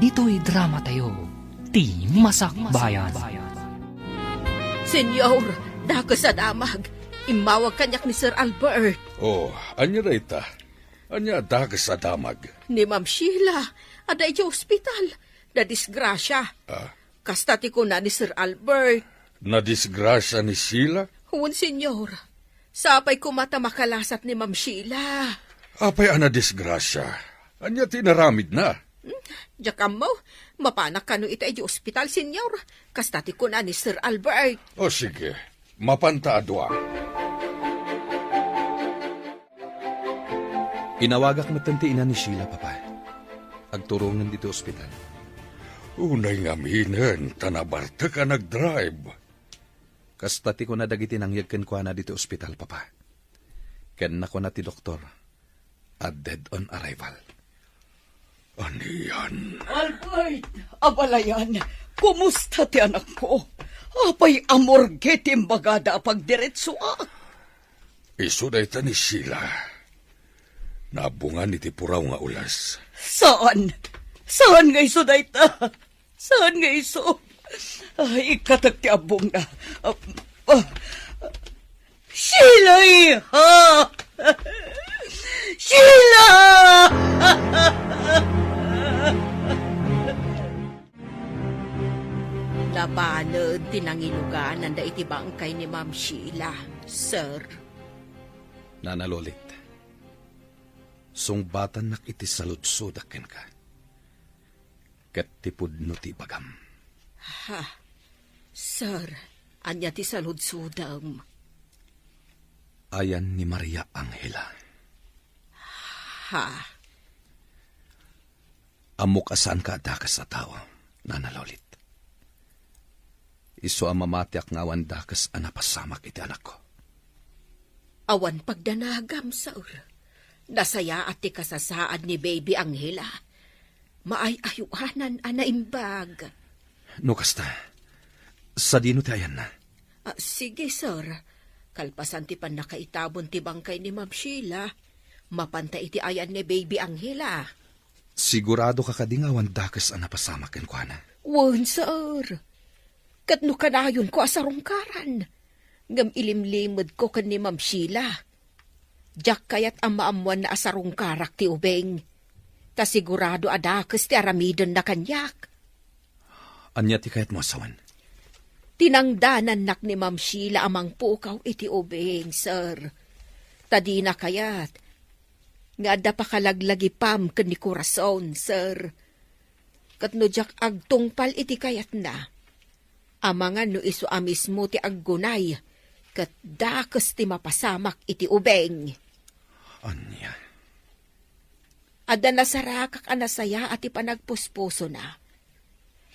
ditoy dramatayo, ti Masakbayan. Senyor, dakes a damag. Immawag kaniak ni Sir Albert. Oh, ania dayta? Ania a dakes a damag? Ni Ma'am Sheila, adda idiay ospital. Nadisgrasia. Ah? Kasta ti kuna ni Sir Albert. Nadisgrasia ni Sheila? Wen, senyor. Sapay koma ta makalasat ni Ma'am Sheila. Apay a nadisgrasia? Ania ti inaramidna? Hmm, diak ammo. Mapanak kano ita idiay ospital, senyor. Kasta ti kuna ni Sir Albert. O, sige. Mapanta a dua. Inawagak metten ti ina ni Sheila, Papa. Agturongen ditoy ospital. Unay ngaminen ta nabartek a nagdrive. Kasta ti kuna dagiti nangyeg kenkuana ditoy ospital, Papa. Ken nakuna ti doktor, a dead on arrival. Anian? Albert, abalayan, kumusta ti anakko? Apay a morgue ti imbagada a pagdiretsoak? Isu dayta ni Sheila. Nabungan iti puraw nga ulas. Saan? Saan nga isu dayta? Saan nga isu? Ay, ikkatek ti abbongna. Ah, ah. Sheila, iha! Sheila! Nabanag ti nangilugananda iti bangkay ni Ma'am Sheila, sir. Nana Lolit, sungbatannak iti saludsodak kenka. Ket ti pudno ti ibagam. Ha? Sir, ania ti saludsodem? Ayan ni Maria Angela. Ha? Ammok a saanka a dakes a tao, Nana Lolit. Isu a mamatiak nga awan dakes a napasamak iti anakko. Awan pagdanagam, sir. Nasayaat ti kasasaad ni Baby Angela. Maay-ayoanan a naimbag. No kasta, sadino ti ayanna? Ah, sige, sir. Kalpasan ti pannakaitabon ti bangkay ni Ma'am Sheila, mapanta iti ayan ni Baby Angela. Sigurado ka kadi nga awan dakes a napasamak kenkuana? Wen, sir. Ket no kanayonko a sarungkaran, ngem ilimlimedko ken ni Ma'am Sheila. Diak kayat a maammoanna a sarungkarak ti ubing. Ta sigurado a dakes ti aramidenna kaniak. Ania ti kayatmo a sawen? Tinangdanannak ni Ma'am Sheila a mangpukaw iti ubing, sir. Ta dina kayat nga adda pakalaglagipam ken ni Corazon, sir. Ket no diak agtungpal iti kayatna, amangan no isu a mismo ti aggunay ket dakes ti mapasamak iti ubing. Ania? Adda nasarakak a nasayaat ti panagpuspusona.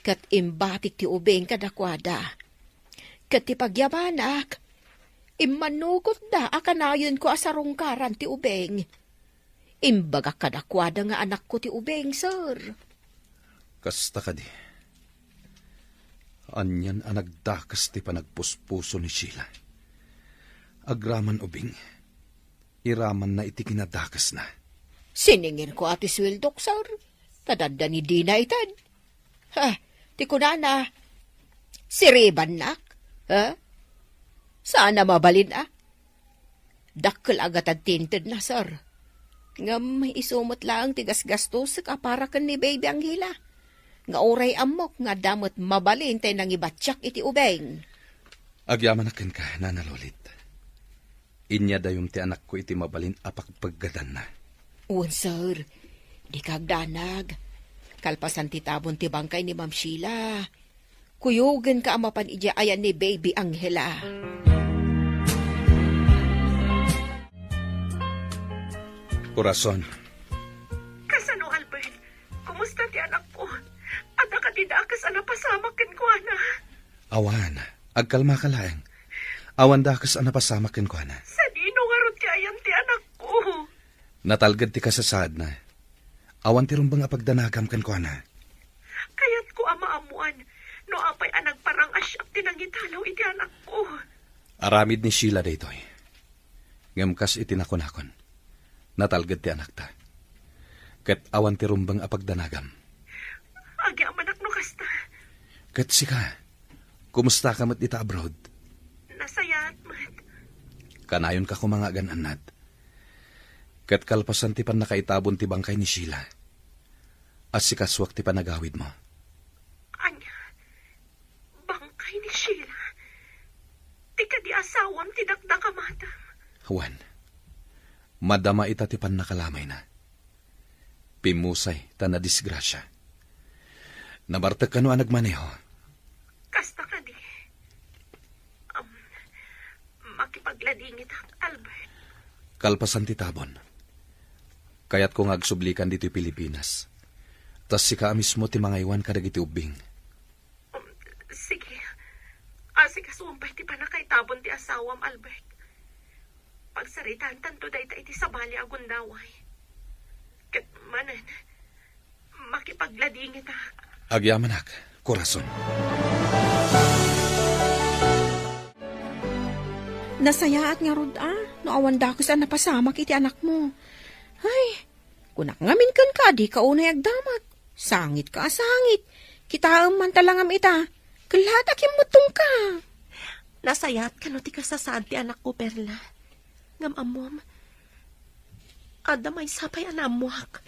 Ket imbatik ti ubing kadakuada. Ket ti pagyamanak, immannugotda a kanayonko a sarungkaran ti ubing. Imbagak kadakuada nga anakko ti ubing, sir. Kasta kadi. Anian a nagdakes ti panagpuspuso ni Sheila. Agraman ubing, iramanna iti kinadakesna. Sininginko a ti sueldok, sir. Ta dadda ni dina ited. Ha, ti kunana, siribannak? Ha? Saan a mabalin, a? Dakkel a gatad ti intedna, sir. Ngem isu met laeng ti gasgastosek a para ken ni Baby Angela. Nga uray ammok nga adda met mabalin ti nangibatiak iti ubing. Agyamanak kenka, Nana Lolit. Inyadayom ti anakko iti mabalin a pagpeggedanna. Wen, sir. Dika agdanag. Kalpasan ti tabon ti bangkay ni Ma'am Sheila, kuyogenka a mapan idiay ayan ni Baby Angela. Corazon. Kasano, Albert? Kumusta ti anakko? Adda kadi dakes a napasamak kenkuana? Awan. Agkalmaka laeng. Awan dakes a napasamak kenkuana. Sadino ngarud ti ayan ti anakko? Natalged ti kasasaadna. Awan ti rumbeng a pagdanagam kenkuana. Kayatko a maammoan no apay a nagparang-asiak ti nangitalaw iti anakko. Aramid ni Sheila daytoy. Ngem kas iti nakunakon, natalged ti anakta. Ket awan ti rumbeng a pagdanagam. Agyamanak no kasta. Ket sika, kumusta ka met ita abroad? Nasayaat met. Kanayonka koma nga agan-annad. Ket kalpasan ti pannakaitabon ti bangkay ni Sheila, assikasuak ti panagawidmo. Ania? Bangkay ni Sheila? Ti kadi asawam ti dakdakamatam? Wen, madama ita ti pannakalamayna. Pimmusay ta nadisgrasia. Nabartek kano a nagmaneho. Kasta kadi. Am, makipagladingitak, Albert. Kalpasan ti tabon, kayatko nga agsublikan ditoy Pilipinas. Ta sika a mismo ti mangaywan kadagiti ubbing. Um, sige. Asikasuam pay ti pannakaitabon ti asawam, Albert. Pagsaritaantanto dayta iti sabali a gundaway. Ket manen, makipagladingitak. Agyamanak, Corazon. Nasayaat ngarud a, no awan dakes a napasamak iti anakmo. Ay, kunak ngamin kenka a dika unay agdamag. Sangitka a sangit. Kitaem man ta la ngem ita. Kellaat a kimmuttongka. Nasayaat kano ti kasasaad ti anakko, Perla. Ngem ammom, adda maysa pay a naammoak.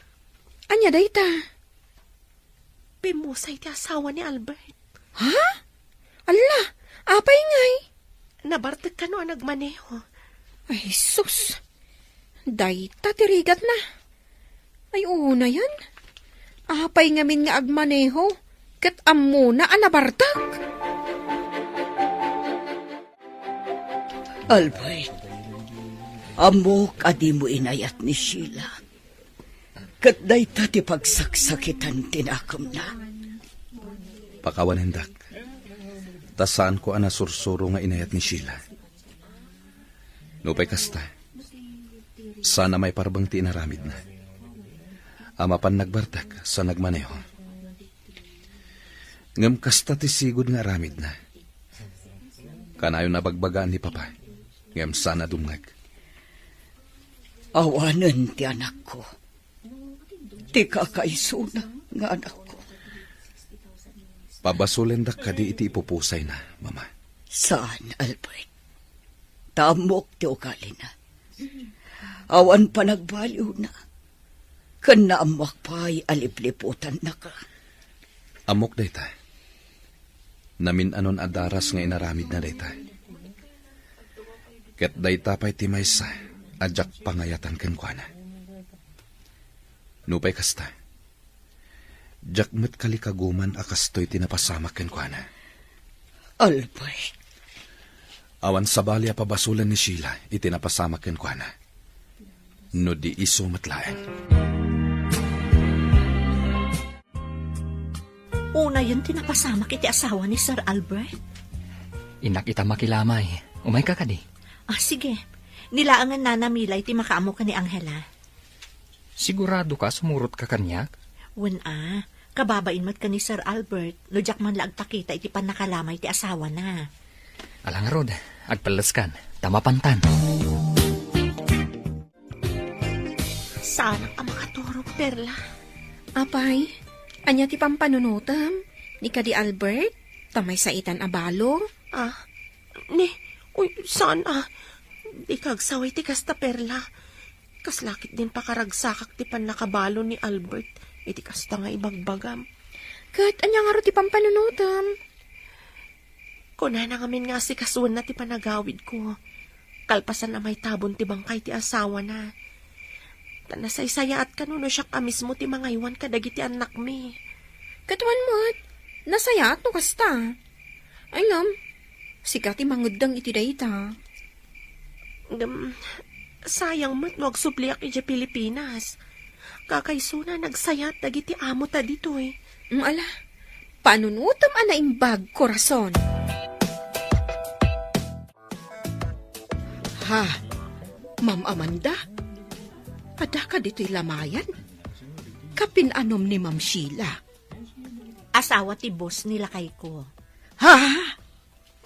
Ania dayta? Pimmusay ti asawa ni Albert. Ha? Alla, apay ngay? Nabartek kano a nagmaneho. Ay, sus. Dayta ti rigatna. Ay, unayen. Apay ngamin nga agmaneho ket ammona a nabartek? Albert, ammok a dimo inayat ni Sheila. Ket dayta ti pagsaksakitan ti nakemna. Pakawanendak, ta saanko a nasursuro nga inayat ni Sheila. Nupay kasta, saan a maiparbeng ti inaramidna. A mapan nagbartek sa nagmaneho. Ngem kasta ti sigud nga aramidna. Kanayon a bagbagaan ni Papa, ngem saan a dumngeg. Awanen ti anakko. Ti kakaisuna nga anakko. Pabasolendak kadi iti ipupusayna, Mama? Saan, Albert. Ta ammok ti ugalina. Awan panagbaliwna. Ken naammoak pay a lipliputannaka. Ammok dayta. Namin-anon a daras nga inaramidna dayta. Ket dayta pay ti maysa a diak pangayatan kenkuana. Nupay kasta, diak met kalikaguman a kastoy ti napasamak kenkuana. Albert. Awan sabali a pabasolen ni Sheila iti napasamak kenkuana. No di isu met laeng. Unayen ti napasamak iti asawa ni Sir Albert? Innak ita makilamay. Umayka kadi? Ah, sige. Ni laengen Nana Milay ti makaammo ken ni Angela. Sigurado ka a sumurot ka kaniak? Wen a, kababain met ken ni Sir Albert, no diak man la agpakita iti pannakalamay ti asawana. Ala ngarud, agpelleskan, ta mapantan. Saanak a makaturog, Perla. Apay, ania ti pampanunotem? Ni kadi Albert, ta maysa itan a balo? Ah, ni, uy, saan a. Dika agsaway ti kasta, Perla. Kasla ketdin pakaragsakak ti pannakabalo ni Albert iti kasta nga ibagbagam. Ket ania ngarud ti pampanunotem? Kunana ngamin nga asikasuenna ti panagawidko, kalpasan a maitabon ti bangkay ti asawana. Ta nasaysayaat kano no siak a mismo ti mangaywan kadagiti annakmi. Ket wen met, nasayaat no kasta. Ay ngem, sika ti mangeddeng iti dayta. Ngem, sayang met no agsubliak idiay Pilipinas. Kakaisuna, nagsayaat dagiti amota ditoy. Mm, ala, panunotem a naimbag, korason. Ha, Ma'am Amanda? Adda ka ditoy lamayan? Kapin-anom ni Ma'am Sheila? Asawa ti boss ni lakayko. Ha?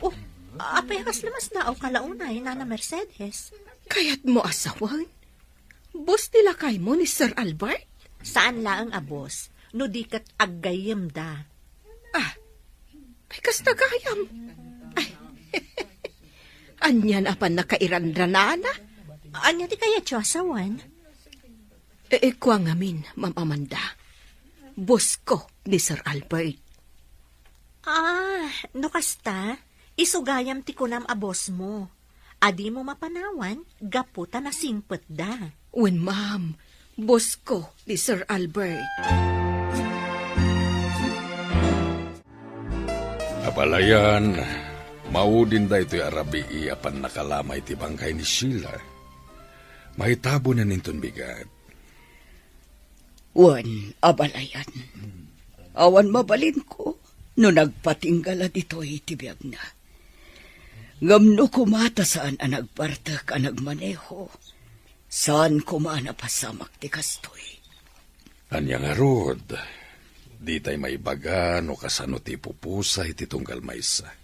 Oh, apay a kasla masdaawka la unay, Nana Mercedes? Kayatmo a sawen? Boss ti lakaymo ni Sir Albert? Saan laeng a boss, no di ket aggayyemda. Ah, ay, kasta gayam. Ay, ania a pannakairanranana? Ania ti kayatyo a sawen? E, e, kua ngamin, Ma'am Amanda. Boss ko ni Sir Albert. Ah, no kasta, isu gayam ti kunam a boss mo. A dimo mapanawan gapu ta nasingpetda. Wen, ma'am, boss ko ni Sir Albert. Abalayan, maudin daytoy a rabii a pannakalamay ti bangkay ni Sheila. Maitabonen inton bigat. Wen, abalayan. Awan mabalinko no nagpatingga la ditoy ti biagna. Ngem no koma ta saan a nagbartek a nagmaneho, saan koma a napasamak ti kastoy. Ania ngarud, ditay maibaga no kasano ti ipupusay ti tunggal maysa.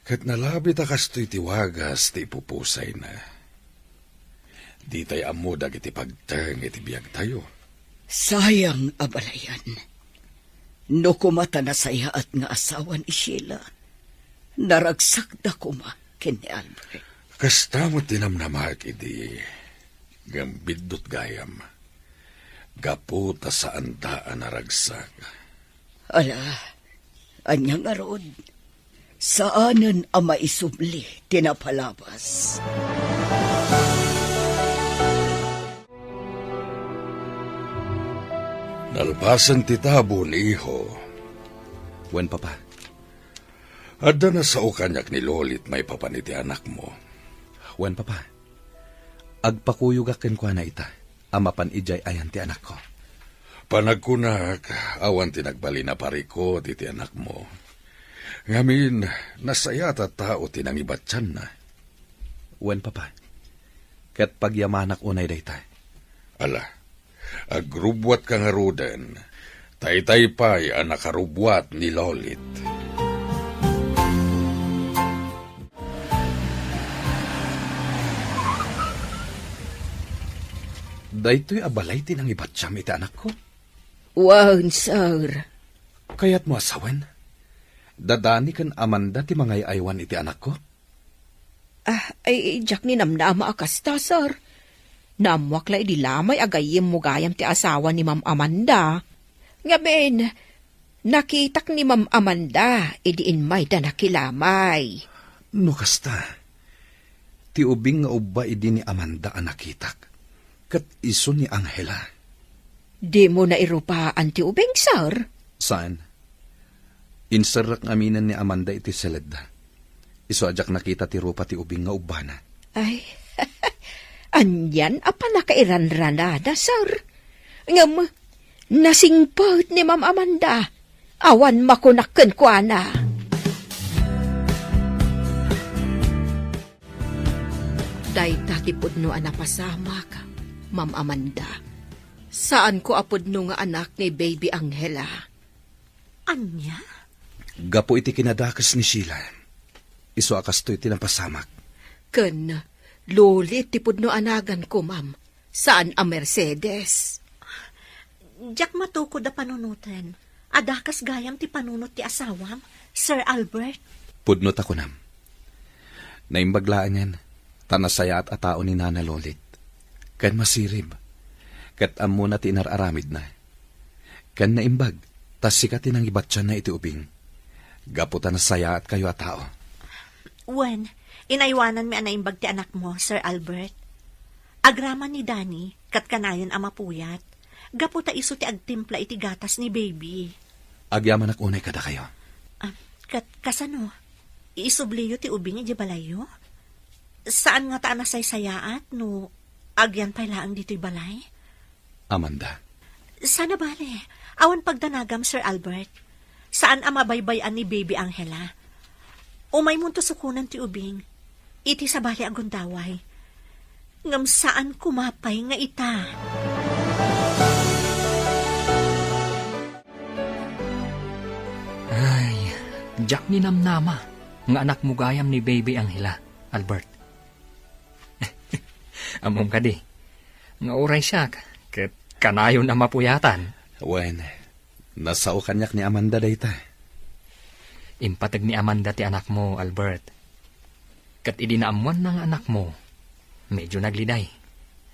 Ket nalabit a kastoy ti wagas ti ipupusayna. Ditay ammo dagiti pagteng iti biagtayo. Sayang a balayan. No kuma ta nasayaat nga asawa ni Sheila, naragsakda koma ken ni Albert. Kasta met ti namnamaek idi, ngem biddut gayam. Gapu ta saanda a naragsak. Ala, ania ngarud? Saanen a maisubli ti napalabas. Nalpasen ti tabo ni Iho. Wen, Papa. Adda nasao kaniak ni Lolit maipapan iti anakmo. Wen, Papa. Agpakuyogak kenkuana ita a mapan idiay ayan ti anakko. Panagkunak, awan ti nagbalin a parikut iti anakmo. Ngamin, nasayaat a tao ti nangibatianna. Wen, Papa. Ket pagyamanak unay dayta. Ala, agrubbuatka ngaruden. Taytay pay a nakarubbuat ni Lolit. Daytoy a balay ti nangibatiam iti anakko? Wen, sir. Kayatmo a sawen? Dadani ken Amanda ti mangay-aywan iti anakko? Ah, ay, diak ni namnama a kasta, sir. Naammuak la idi lamay a gayyemmo gayam ti asawa ni Ma'am Amanda. Ngamin, nakitak ni Ma'am Amanda idi immayda nakilamay. No kasta, ti ubing nga ubba idi ni Amanda a nakitak, ket isu ni Angela. Dimo nairupaan ti ubing, sir? Saan. Inserrek ngaminen ni Amanda iti seledda. Isu a diak nakita ti rupa ti ubing nga ubbana. Ay, anian a pannakairanranada, sir. Ngem, nasingpet ni Ma'am Amanda. Awan makunak kenkuana. Dayta ti pudno a napasamak, Ma'am Amanda. Saanko a pudno nga anak ni Baby Angela. Ania? Gapu iti kinadakes ni Sheila. Isu a kastoy ti napasamak. Ken Lolit ti pudno a naganko, ma'am. Saan a Mercedes. Diak matukod a panunoten. Adda kas gayam ti panunot ti asawam, Sir Albert. Pudno ta kunam. Naimbag laengen, ta nasayaat a tao ni Nana Lolit. Ken masirib. Ket ammona ti inar-aramidna. Ken naimbag, ta sika ti nangibatianna iti ubing. Gapu ta nasayaatkayo a tao. Wen, inaywananmi a naimbag ti anakmo, Sir Albert. Agraman ni Danny, ket kanayon a mapuyat. Gapu ta isu ti agtimpla iti gatas ni Baby. Agyamanak unay kadakayo. Ah, ket kasano? Isubliyo ti ubing idiay balayyo? Saan ngata a nasaysayaat no agyan pay laeng ditoy balay? Amanda. Sana bale, awan pagdanagam, Sir Albert. Saan a mabaybay-an ni Baby Angela. Umaymonto sukonen ti ubing. Iti sabali a gundaway. Ngem saan koma pay nga ita. Ay, diak ni namnama nga anakmo gayam ni Baby Angela, Albert. Ammom kadi, nga uray siak, ket kanayon a mapuyatan. Wen, nasao kaniak ni Amanda dayta. Impateg ni Amanda ti anakmo, Albert. Ket idi naammuanna nga anakmo, medyo nagliday.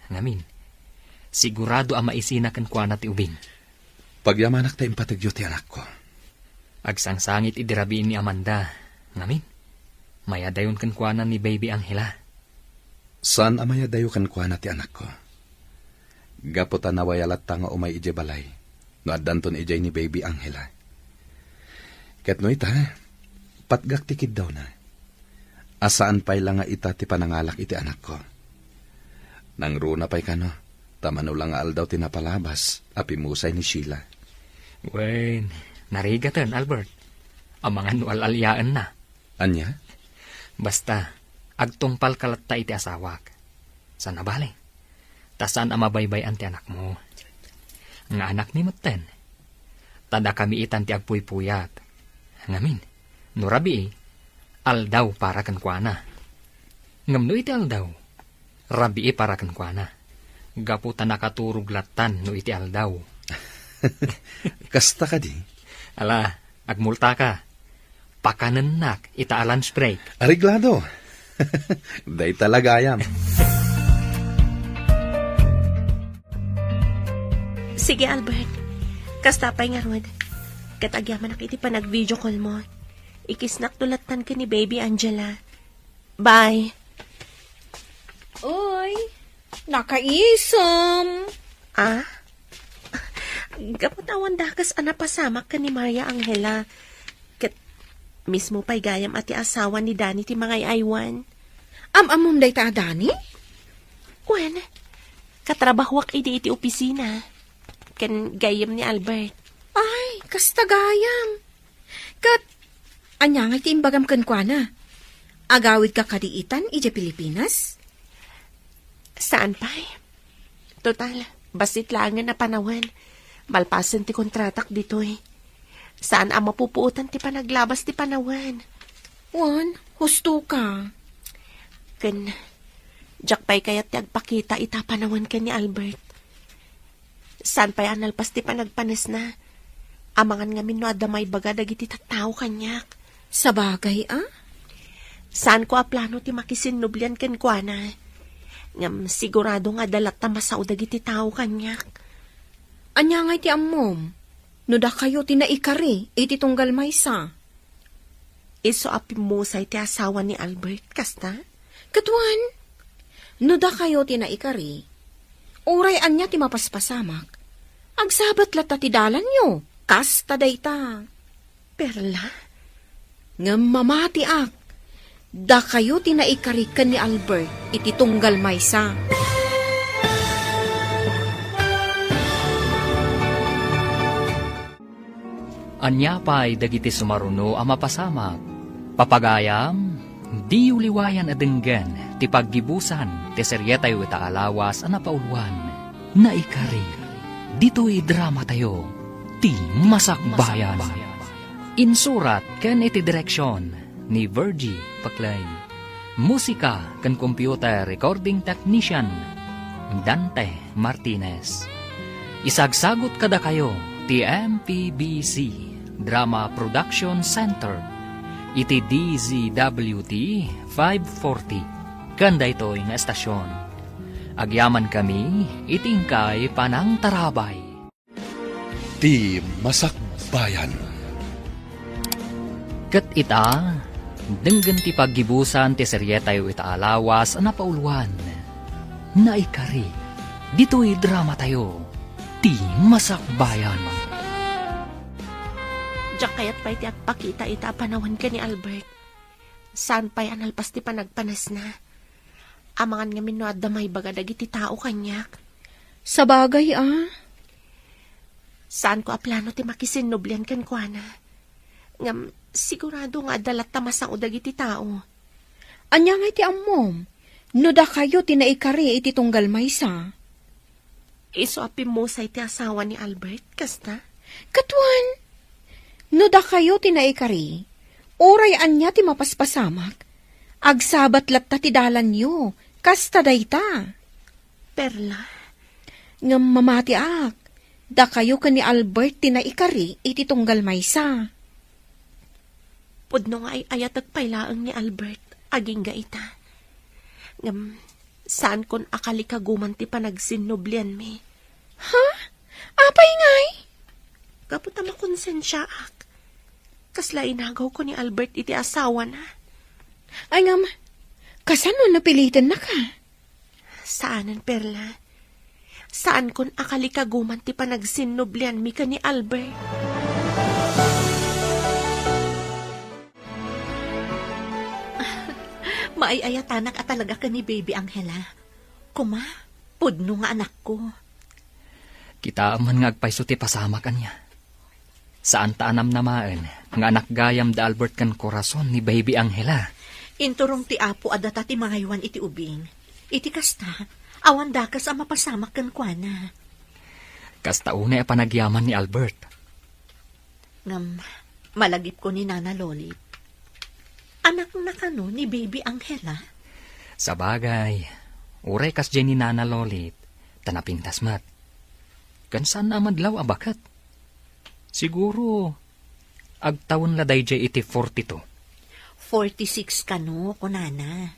Ngamin, sigurado a maisina kenkuana ti ubing. Pagyamanak ta impategyo ti anakko. Agsangsangit idi rabii ni Amanda. Ngamin, mayadayon kenkuana ni Baby Angela. Saan a mayadayo kenkuana ti anakko. Gapu ta nawaya latta nga umay idiay balay, no addanton idiay ni Baby Angela. Ket no ita, patgak ti kiddawna. A saan pay la nga ita ti panangalak iti anakko. Nangruna pay kano, ta mano la nga aldaw ti napalabas a pimmusay ni Sheila. Wen, narigaten, Albert. Amangan no al-aliaenna. Ania? Basta, agtungpalka latta iti asawak. Sana bale. Ta saan a mabaybay-an ti anakmo. Nga anakmi metten. Ta dakami itan ti agpuypuyat. Ngamin, no rabii, aldaw para kenkuana. Ngem no iti aldaw, Rabii para kenkuana. Gapu ta nakaturog lattan no iti aldaw. Kasta kadi? Ala, agmultaka. Pakanennak ita a lunch break. Areglado. Dayta la gayam. Sige, Albert. Kasta pay ngarud. Ket agyamanak iti panag-video call mo. Ikisnak to lattan ken ni Baby Angela. Bye. Uy, nakaisem. Ah? Gapu ta awan dakes a napasamak ken ni Maria Angela. Ket mismo pay gayam a ti asawa ni Danny ti mangay-aywan. Am-ammom dayta a Danny? Wen, katrabahoak idi iti opisina. Ken gayyem ni Albert. Ay, kasta gayam. Ket, ania ngay ti imbagam kenkuana? Agawidka kadi itan idiay Pilipinas? Saan pay. Total, bassit laengen a panawen. Malpasen ti kontratak ditoy. Saan a mapupuotan ti panaglabas ti panawen. Wen, husto ka. Ken, diak pay kayat ti agpakita ita a panawen ken ni Albert. Saan pay a nalpas ti panagpanesna. Amangan ngamin no adda maibaga dagiti tattao kaniak. Sabagay a? Saanko a plano ti makisinnublian kenkuana. Ngem sigurado nga adda latta masao dagiti tao kaniak. Ania ngay ti ammom? No dakayo ti naikari iti tunggal maysa? Isu a pimmusay ti asawa ni Albert, kasta? Ket wen, no dakayo ti naikari, uray ania ti mapaspasamak, agsabat latta ti dalanyo, kasta dayta. Perla? Ngem mamatiak, dakayo ti naikari ken ni Albert iti tunggal maysa. Ania pay dagiti sumaruno a mapasamak? Papagayam, diyo liwayan a denggen ti paggibusan ti serietayo ita a lawas a napauluan, Naikari. Ditoy dramatayo, Ti Masakbayan. Insurat ken iti direksion ni Virgie Paclay. Musika ken computer recording technician, Dante Martinez. Isagsagut kadakayo ti M P B C Drama Production Center iti D Z W T five forty ken daytoy nga estasion. Agyamankami iti inkay panangtarabay. Ti Masakbayan. Ket ita, denggen ti paggibusan ti serietayo ita a lawas a napauluan, Naikari. Ditoy dramatayo, Ti Masakbayan. Diak kayat pay ti agpakita ita a panawen ken ni Albert. Saan pay a nalpas ti panagpanesna. Amangan ngamin no adda maibaga dagiti tao kaniak. Sabagay a. Saanko a plano ti makisinnublian kenkuana. Ngem sigurado nga adda latta masao dagiti tao. Ania ngay ti ammom? No dakayo ti naikari iti tunggal maysa? Isu a pimmusay ti asawa ni Albert, kasta? Ket wen, no dakayo ti naikari, uray ania ti mapaspasamak, agsabat latta ti dalanyo, kasta dayta. Perla? Ngem mamatiak, dakayo ken ni Albert ti naikari iti tunggal maysa. Pudno nga ay-ayatek pay laeng ni Albert, agingga ita. Ngem, saankon a kalikaguman ti panagsinnublianmi. Ha? Apay ngay? Gapu ta makonsensiaak. Kasla inagawko ni Albert iti asawana. Ay ngem, kasano no pilitennaka? Saanen, Perla. Saankon a kalikaguman ti panagsinnublianmi ken ni Albert. Maay-ayatanak a talaga ken ni Baby Angela. Kuma, pudno nga anakko. Kitaem man nga agpayso ti pasamak, ania. Saan ta a namnamaen nga anak gayam da Albert ken Corazon ni Baby Angela. Inturong ti Apo a data ti mangaywan iti ubing. Iti kasta, awan dakes a mapasamak kenkuana. Kasta unay a panagyaman ni Albert. Ngem, malagipko ni Nana Lolit. Anakna kano ni Baby Angela? Sabagay, Uray kasdiay ni Nana Lolit, ta napintas met. Ken saan a madlaw a baket. Siguro, agtawen la daydiay iti forty-two. Forty-six kano, kunana.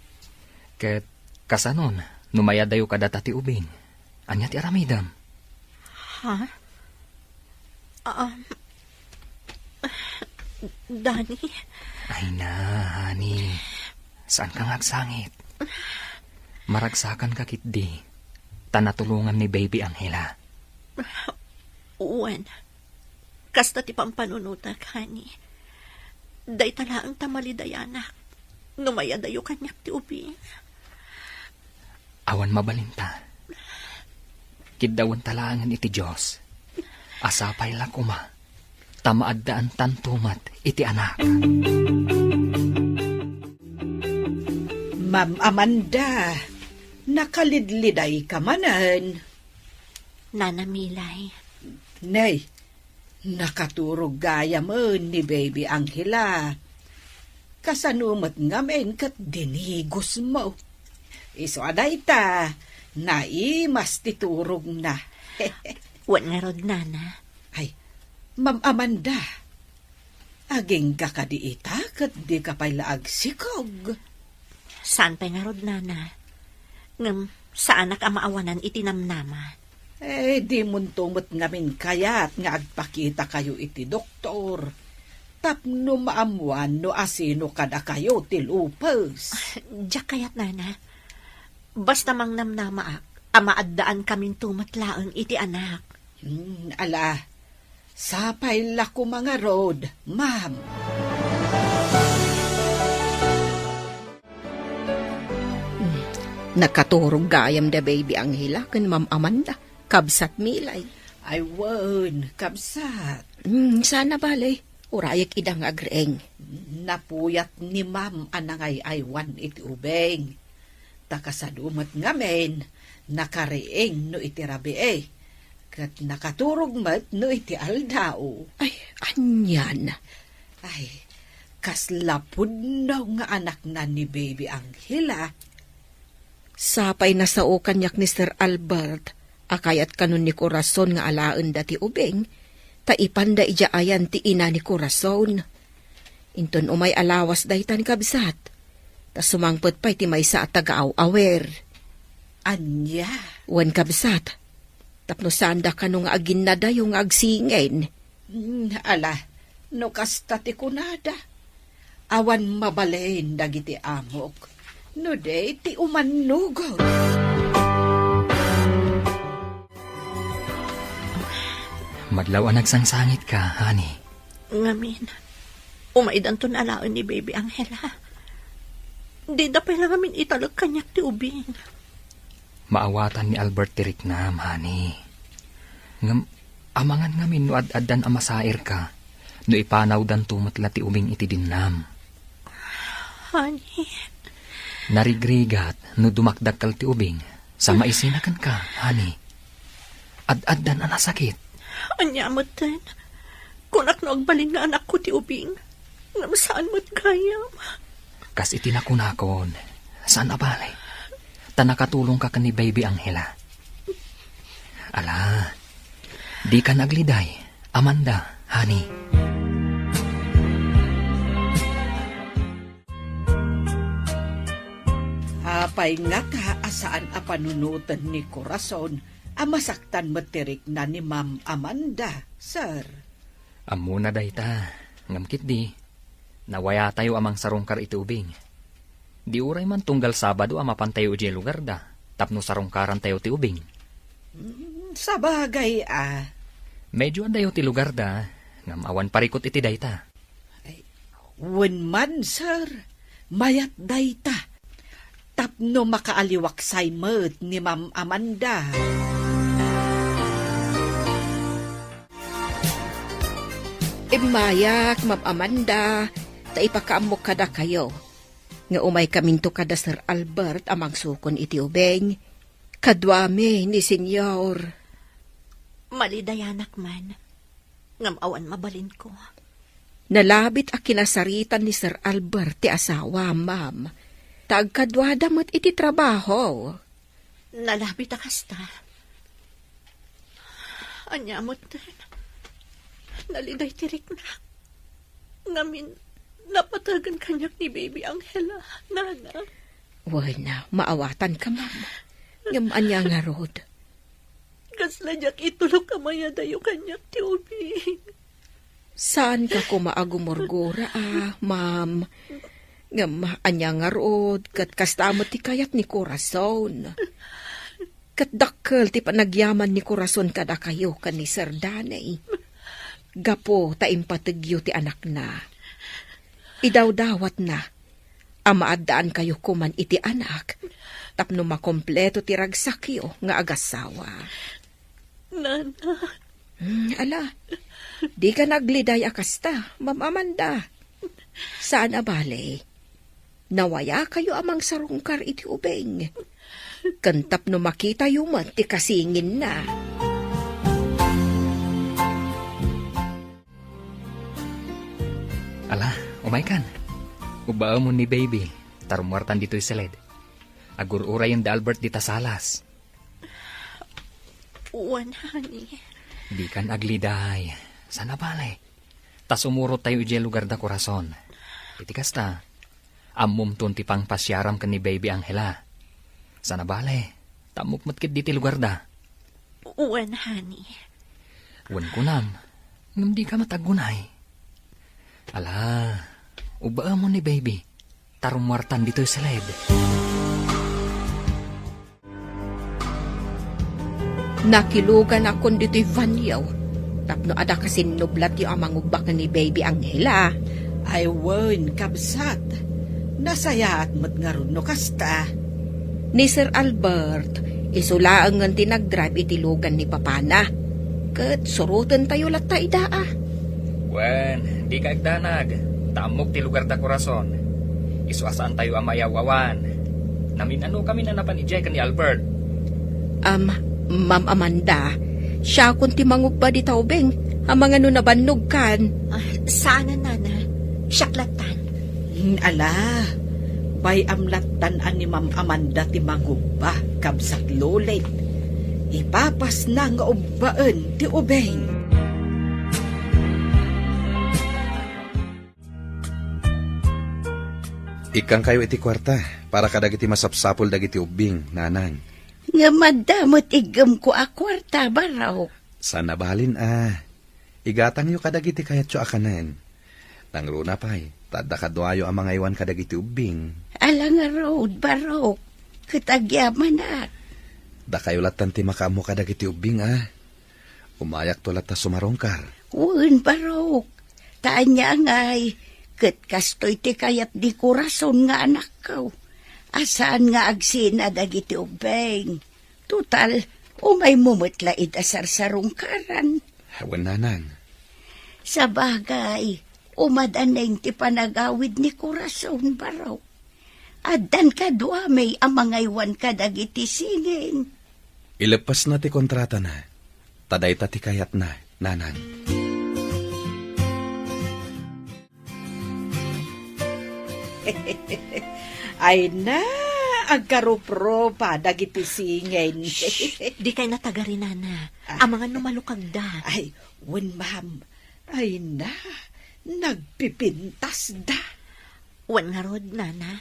Ket kasanon, no mayadayo kadata ti ubing? Ania ti aramidem? Ha? Um, Danny? Ay na, honey. Saan ka nga agsangit? Maragsakan ka kitdi. Ta natulongan ni Baby Angela. Wen, kasta ti pampanunotak, honey. Dayta laeng ta malidayanak no mayadayo kaniak ti ubing. Awan mabalinta. Kiddawenta laengen iti Dios. A sapay la koma, ta maaddaantanto met iti anak. Ma'am Amanda, nakalidliday ka manen. Nana Milay. Nay, nakaturog gayamen ni Baby Angela. Kasano met ngamin ket dinigos mo? Isu a dayta, naimas ti turogna. Wen ngarud, Nana. Ay, Ma'am Amanda, agingga kadi ita ket dika pay la agsikog? Saan pay ngarud, Nana. Ngem saanak a maawanan iti namnama. Eh, dimonto met ngamin kayat nga agpakitakayo iti doktor tapno maammuan no asino kadakayo ti lupus. Diak kayat, Nana. Basta mangnamnamaak a maaddaankaminto met laeng iti anak. Hmm, ala, sapay la koma ngarud, ma'am. Hmm, nakaturog gayam da Baby Angela ken Ma'am Amanda, kabsat Milay. Ay wen, kabsat. Hmm, saan a bale, urayek ida nga agriing. Napuyat ni Ma'am a nangay-aywan iti ubing. Ta kasano met ngamin, nakariing no iti rabii, ket nakaturog met no iti aldaw. Ay, anian? Ay, kasla pudno nga anakna ni Baby Angela. Sapay nasao kaniak ni Sir Albert a kayat kanon ni Corazon nga alaenda ti ubing, ta ipanda idiay ayan ti ina ni Corazon. Inton umay a lawas dayta ni kabsat, ta sumangpet pay ti maysa a taga-aw-awer. Ania? Wen, kabsat, tapno saanda kano nga aginnadayo nga agsingin. Hmm, ala, no kasta ti kunada, awan mabalin dagiti amok no di ti umannugot. Madlaw a nagsangsangit ka, honey. Ngamin, umaydanton alaen ni Baby Angela. Dida pay la ngamin italek kaniak ti ubing. Maawatan ni Albert ti riknam, honey. Ngem, amangan ngamin no ad-addan a masairka, no ipanawdanto met la ti ubing iti dinnam. Honey. Narigrigat no dumakdakkel ti ubing, sa maisina kenka, honey. Ad-addan a nasakit. Ania metten? Kunak no agbalin nga anakko ti ubing, ngem saan met gayam. Kas iti nakunakon, saan a bale. Ta nakatulongka ken ni Baby Angela. Ala, dikan agliday, Amanda, honey. Apay ngata a saan a panunoten ni Corazon a masaktan met ti rikna ni Ma'am Amanda, sir? Ammona dayta, ngem ketdi, nawayatayo a mangsarungkar iti ubing. Di uray man tunggal Sabado a mapantayo idiay lugarda tapno sarungkarantayo ti ubing. Mm, sabagay a. Medyo adayo ti lugarda, ngem awan parikut iti dayta. Ay, wen man, sir, mayat dayta. Tapno makaaliwaksay met ni Ma'am Amanda. Immayak, Ma'am Amanda, ta ipakaammok kadakayo nga umaykaminto kada Sir Albert a mangsukon iti ubing. Kaduami ni Senyor. Malidayanak man. Ngem awan mabalinko. Nalabit a kinasaritan ni Sir Albert ti asawa, ma'am. Ta agkaduada met iti trabaho. Nalabit a kasta. Ania met, naliday ti riknak. Ngamin, napategen kaniak ni Baby Angela, nana. Wen, maawatanka, ma'am. Ngem ania ngarud? Kasla diak itulok a mayadayo kaniak ti ubing. Saanka koma a gumurgura, a, ma'am. Ngem ania ngarud, ket kasta met ti kayat ni Corazon. Ket dakkel ti panagyaman ni Corazon kadakayo ken ni Sir Danny. Gapu ta impategyo ti anakna. Idawdawatna a maaddaankayo koman iti anak tapno makompleto ti ragsakyo nga agasawa. Nana. Hmm, ala, dika nagliday a kasta, Ma'am Amanda. Saan a bale, nawayakayo a mangsarungkar iti ubing. Ken tapno makitayo met ti kasinginna. Ala, umaykan. Ubbaemon ni Baby, ta rummuartan ditoy siled. Agur-urayen da Albert dita salas. Wen, honey. Dikan agliday. Saan a bale. Ta sumurottayo idiay lugar da Corazon. Iti kasta, ammomton ti pangpasiaram ken ni Baby Angela. Saan a bale, ta ammok met ketdi ti lugarda. Wen, honey. Wen kunam, ngem dika met aggunay. Ala, ubbaemon ni Baby, ta rummuartan ditoy siled. Nakiluganakon ditoy banio tapno adda kasinnublatyo a mangubba ken ni Baby Angela. Ay wen, kabsat. Nasayaat met ngarud no kasta. Ni Sir Albert, isu laengen ti nagdrive iti lugan ni papana. Ket surotentayo latta ida, a. Wen, dika agdanag, ta ammok ti lugar da Corazon. Isu a saantayo a mayaw-awan. Namin-anokamin a napan idiay ken ni Albert. Am, Ma'am Amanda, siakon ti mangubba dita ubing, amangan no nabannogkan. Ah, saanen, nana. Siak lattan. Hmm, ala, bay-am lattan a ni Ma'am Amanda ti mangubba, kabsat Lolit. Ipapasna nga ubbaen ti ubing. Ikkankayo iti kuarta para kadagiti masapsapul dagiti ubbing, nanang. Ngem adda met iggemko a kuarta, Barok. Saan a bale, a. Igatangyo kadagiti kayatyo a kanen. Nangruna pay, ta adda kaduayo a mangaywan kadagiti ubbing. Ala ngarud, Barok, ket agyamanak. Dakayo lattan ti makaammo kadagiti ubbing, a. Umayakto latta sumarungkar. Wen, Barok. Ta ania ngay, ket kastoy ti kayat ni Corazon nga anakko. A saan nga agsina dagiti ubbing. Total, umaymo met la ida sarsarungkaran. Wen, nanang. Sabagay, umadaneng ti panagawid ni Corazon, Barok. Addan kaduami a mangaywan kadagiti singin. Ileppesna ti kontratana, ta dayta ti kayatna, nanang. Ay na, agkarupropa dagiti singin. Shh! Dikay natagari, nana. Ah. Amangan no malukagda. Ay, wen, ma'am. Ay na, nagpipintasda. Wen ngarud, nana.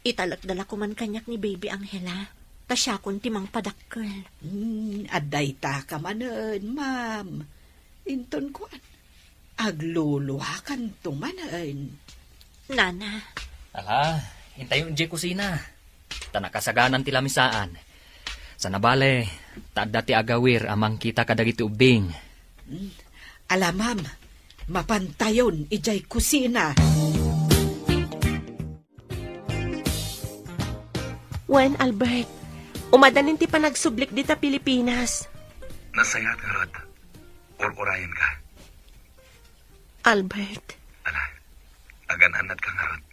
Italekda la koman kaniak ni Baby Angela, ta siakon ti mangpadakkel. Hmm, adda itaka manen, ma'am. Inton kuan, agluluakanto manen. Nana. Ala, intayo idiay kusina. Ta nakasaganan ti lamisaan. Saan a bale, ta adda ti agawir a mangkita kadagiti ubbing. Hmm. Ala, ma'am, mapantayon idiay kusina. Wen, Albert, umadanin ti panagsublik dita Pilipinas. Nasayaat ngarud. Ur-urayenka. Albert. Ala, agan-annadka ngarud.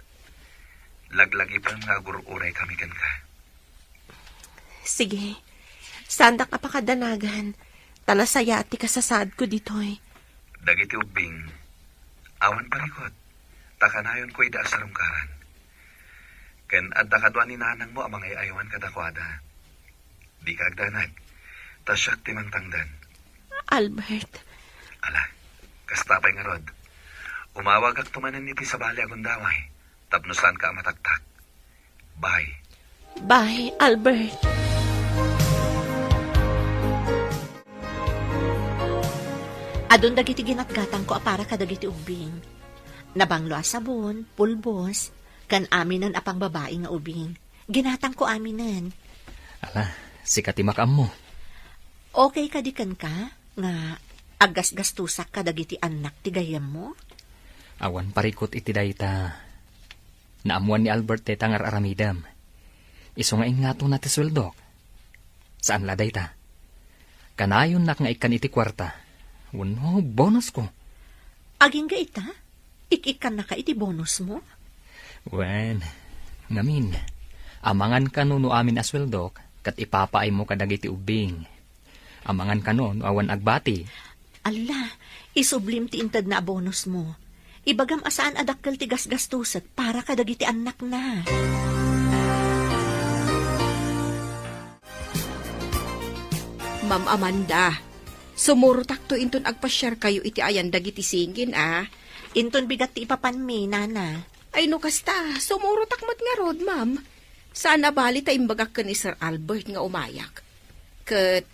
Laglagipem nga agur-uraykami kenka. Sige. Saandak a pakadanagan, ta nasayaat ti kasasaadko ditoy. Dagiti ubbing, awan parikut, ta kanayonko ida a sarungkaran. Ken adda kadua ni nanangmo a mangay-aywan kadakuada. Dika agdanag, ta siak ti mangtangdan. Albert. Ala, kasta pay ngarud. Umawagakto manen iti sabali a gundaway, tapno saanka a mataktak. Bye. Bye, Albert. Adun dagiti ginatgatangko a para kadagiti ubbing. Nabanglo a sabon, pulbos, ken aminen a pangbabai nga ubing. Ginatangko aminen. Ala, sika ti makaammo. Okay kadi kenka nga aggasgastusak kadagiti annak ti gayyemmo? Awan parikut iti dayta. Naammuan ni Albert dayta nga ar-aramidem. Isu nga ingatona ti sueldok. Saan la dayta. Kanayonnak nga ikkan iti kuarta. Wenno bonusko. Agingga ita? Ik-ikkannaka iti bonusmo? Wen, ngamin, amangan kano no amin a sueldok, ket ipapaaymo kadagiti ubbing. Amangan kano no awan agbati. Alla, isublim ti intedna a bonusmo. Ibagam a saan a dakkel ti gasgastusek para kadagiti annakna. Ma'am Amanda, sumurotakto inton agpasiarkayo iti ayan dagiti singin, a? Inton bigat ti ipapanmi, nana. Ay, no kasta, sumurotak met ngarud, ma'am. Saan a bali ta imbagak ken ni Sir Albert nga umayak. Ket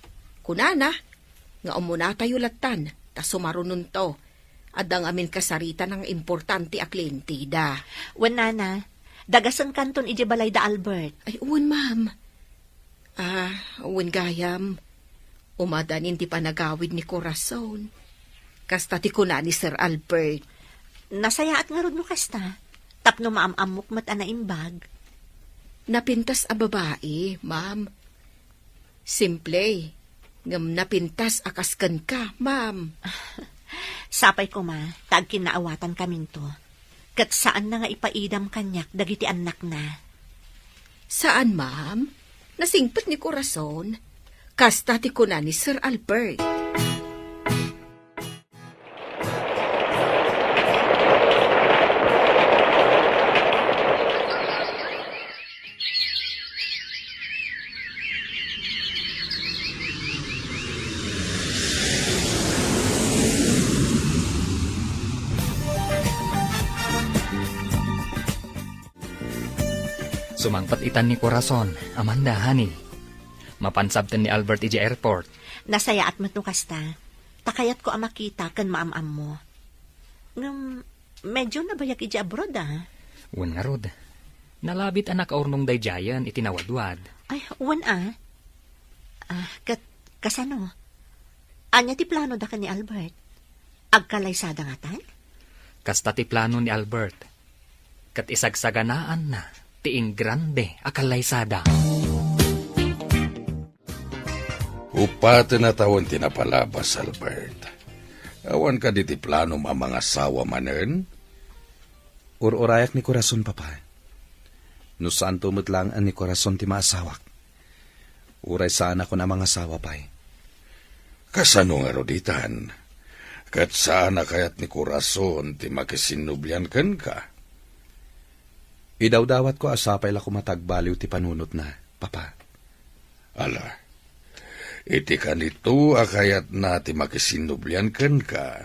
kunana nga umunatayo lattan ta sumarunonto. Adda ngamin kasarita nga importante a klienteda. Wen, nana, dagasenkanton idiay balay da Albert. Ay, wen, ma'am. Ah, wen gayam, umadanin ti panagawid ni Corazon. Kasta ti kuna ni Sir Albert. Nasayaat ngarud no kasta, tapno maam-ammok met a naimbag. Napintas a babai, ma'am. Simple, ngem napintas a kas kenka, ma'am. Sapay koma, ta agkinnaawatankaminto. Ket saanna nga ipaidam kaniak dagiti annakna. Saan, ma'am. Nasingpet ni Corazon. Kasta ti kuna ni Sir Albert. Sumangpet itan ni Corazon, Amanda, honey. Mapan sabten ni Albert idiay airport. Nasayaat met no kasta. Ta kayatko a makita ken maam-ammo. Ngem, medyo nabayag idiay abroad, a. Wen ngarud. Nalabit a nakaurnong daydiayen iti nawadwad. Ay, wen, a. Ah, ket kasano? Ania ti planoda ken ni Albert? Agkalaysada ngatan? Kasta ti plano ni Albert. Ket isagsaganaanna ti ingrande a kalaysada. Upaten a tawen ti napalabas, Albert. Awan kadi ti planom a mangasawa manen? Ur-urayak ni Corazon, Papa. No saanto met laeng a ni Corazon ti maasawak, uray saanakon a mangasawa pay. Kasano ngarud itan? Ket saan a kayat ni Corazon ti makisinnublian kenka? Idawdawatko a sapay la koma ta agbaliw ti panunotna, Papa. Ala, iti kanito a kayatna ti makisinnublian kenka,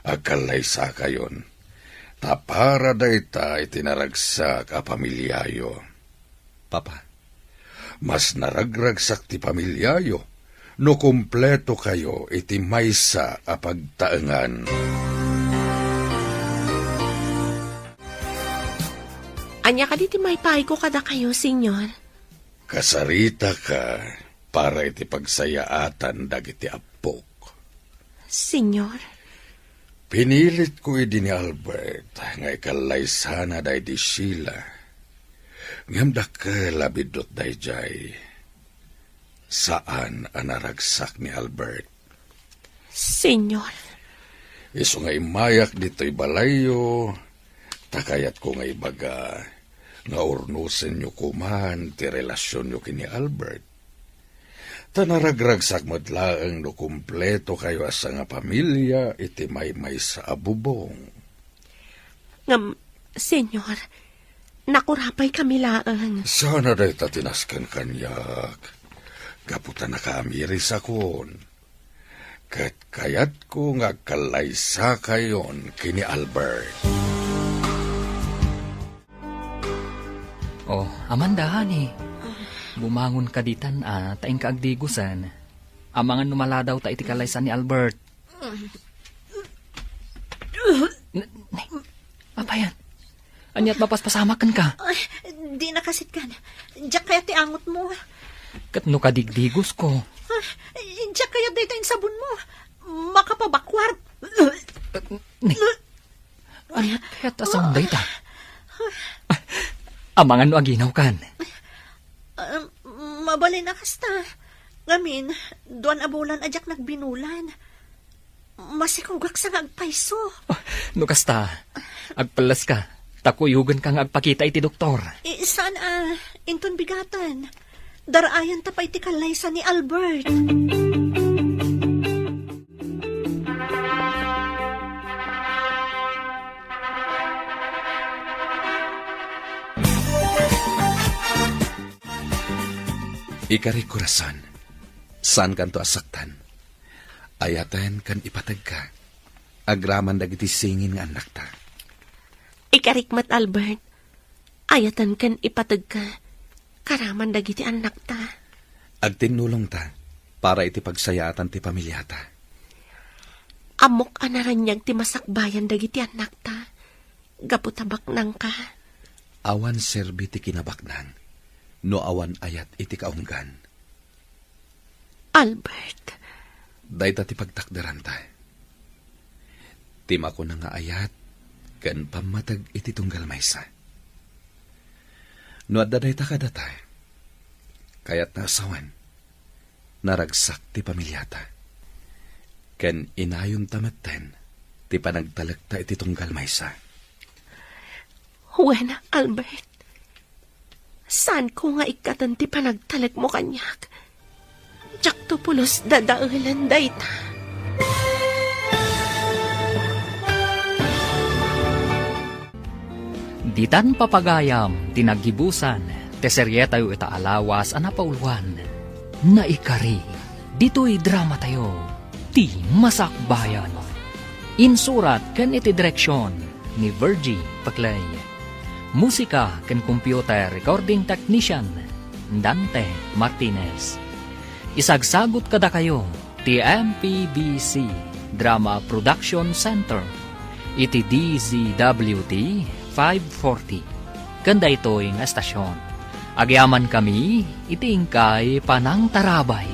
agkallaysakayon, ta para dayta iti naragsak a pamiliayo. Papa. Mas naragragsak ti pamiliayo no kumpleto kayo iti maysa a pagtaengan. Ania kadi ti maipaayko kadakayo, Senyor? Kasaritaka para iti pagsayaatan dagiti appok. Senyor? Pinilitko idi ni Albert nga ikallaysana daydi Sheila. Ngem dakkel a biddut daydiay. Saan a naragsak ni Albert. Senyor. Isu nga immayak ditoy balayyo, ta kayatko nga ibaga nga urnosenyo koman ti relasionyo ken ni Albert. Ta naragragsak met laeng no kumpleto kayo a sangapamilia iti maymaysa a bubong. Ngem, Senyor, nakurapay kami laeng. Saan a dayta ti nasken kaniak. gapu ta nakaamirisakon, ket kayatko nga agkallaysakayon ken ni Albert. Oh, Amanda, honey. Bumangon ka ditan, a, ta inka agdigosen. Amangan no maladawta iti kallaysan ni Albert. N-, n-, apay yan? Ania't mapaspasamak kenka? Ay, dina kasitkan. Diak kayat ti angotmo. Ket no kadigdigosko? Ay, diak kayat dayta insabonmo. Makapabakwar. N-, n-, ania't kayat a saon dayta? Amangan no aginawkan. Ah, mabalin a kasta. Ngamin, duan a bulan a diak nagbinulan. Masikogak sa nga agpayso. Oh, no kasta, agpelleska, ta kuyogenka nga agpakita iti doktor. Eh, saan a, inton bigaten. Daraayanta pay ti kallaysa ni Albert. Ikarik, Corazon, saankanto a saktan. Ayaten ken ipategka, agraman dagiti singin nga annakta. Ikarik met, Albert, ayaten ken ipategka, karaman dagiti annakta. Agtinnulongta para iti pagsayaatan ti pamiliata. Ammok a naraniag ti masakbayan dagiti annakta, gapu ta baknangka. Awan serbi ti kinabaknang no awan ayat iti kaunggan. Albert. Dayta ti pagtakderanta. Ti makuna nga ayat ken pammateg iti tunggal maysa. No adda dayta kadata, kayatna a sawen, naragsak ti pamiliata. Ken inayonta metten ti panagtalekta iti tunggal maysa. Wen, Albert. Saanko nga ikkaten ti panagtalekmo kaniak. Diakto pulos dadaelen dayta. Ditan papagayam ti naggibusan ti serietayo ita a lawas a napauluan, Naikari. Ditoy dramatayo, Ti Masakbayan. Insurat ken iti direksion ni Virgie Paclay. Musika ken computer recording technician, Dante Martinez. Isagsagut kadakayo ti M P B C Drama Production Center iti D Z W T five forty. Ken daytoy nga estasion, agyamankami iti inkay panangtarabay.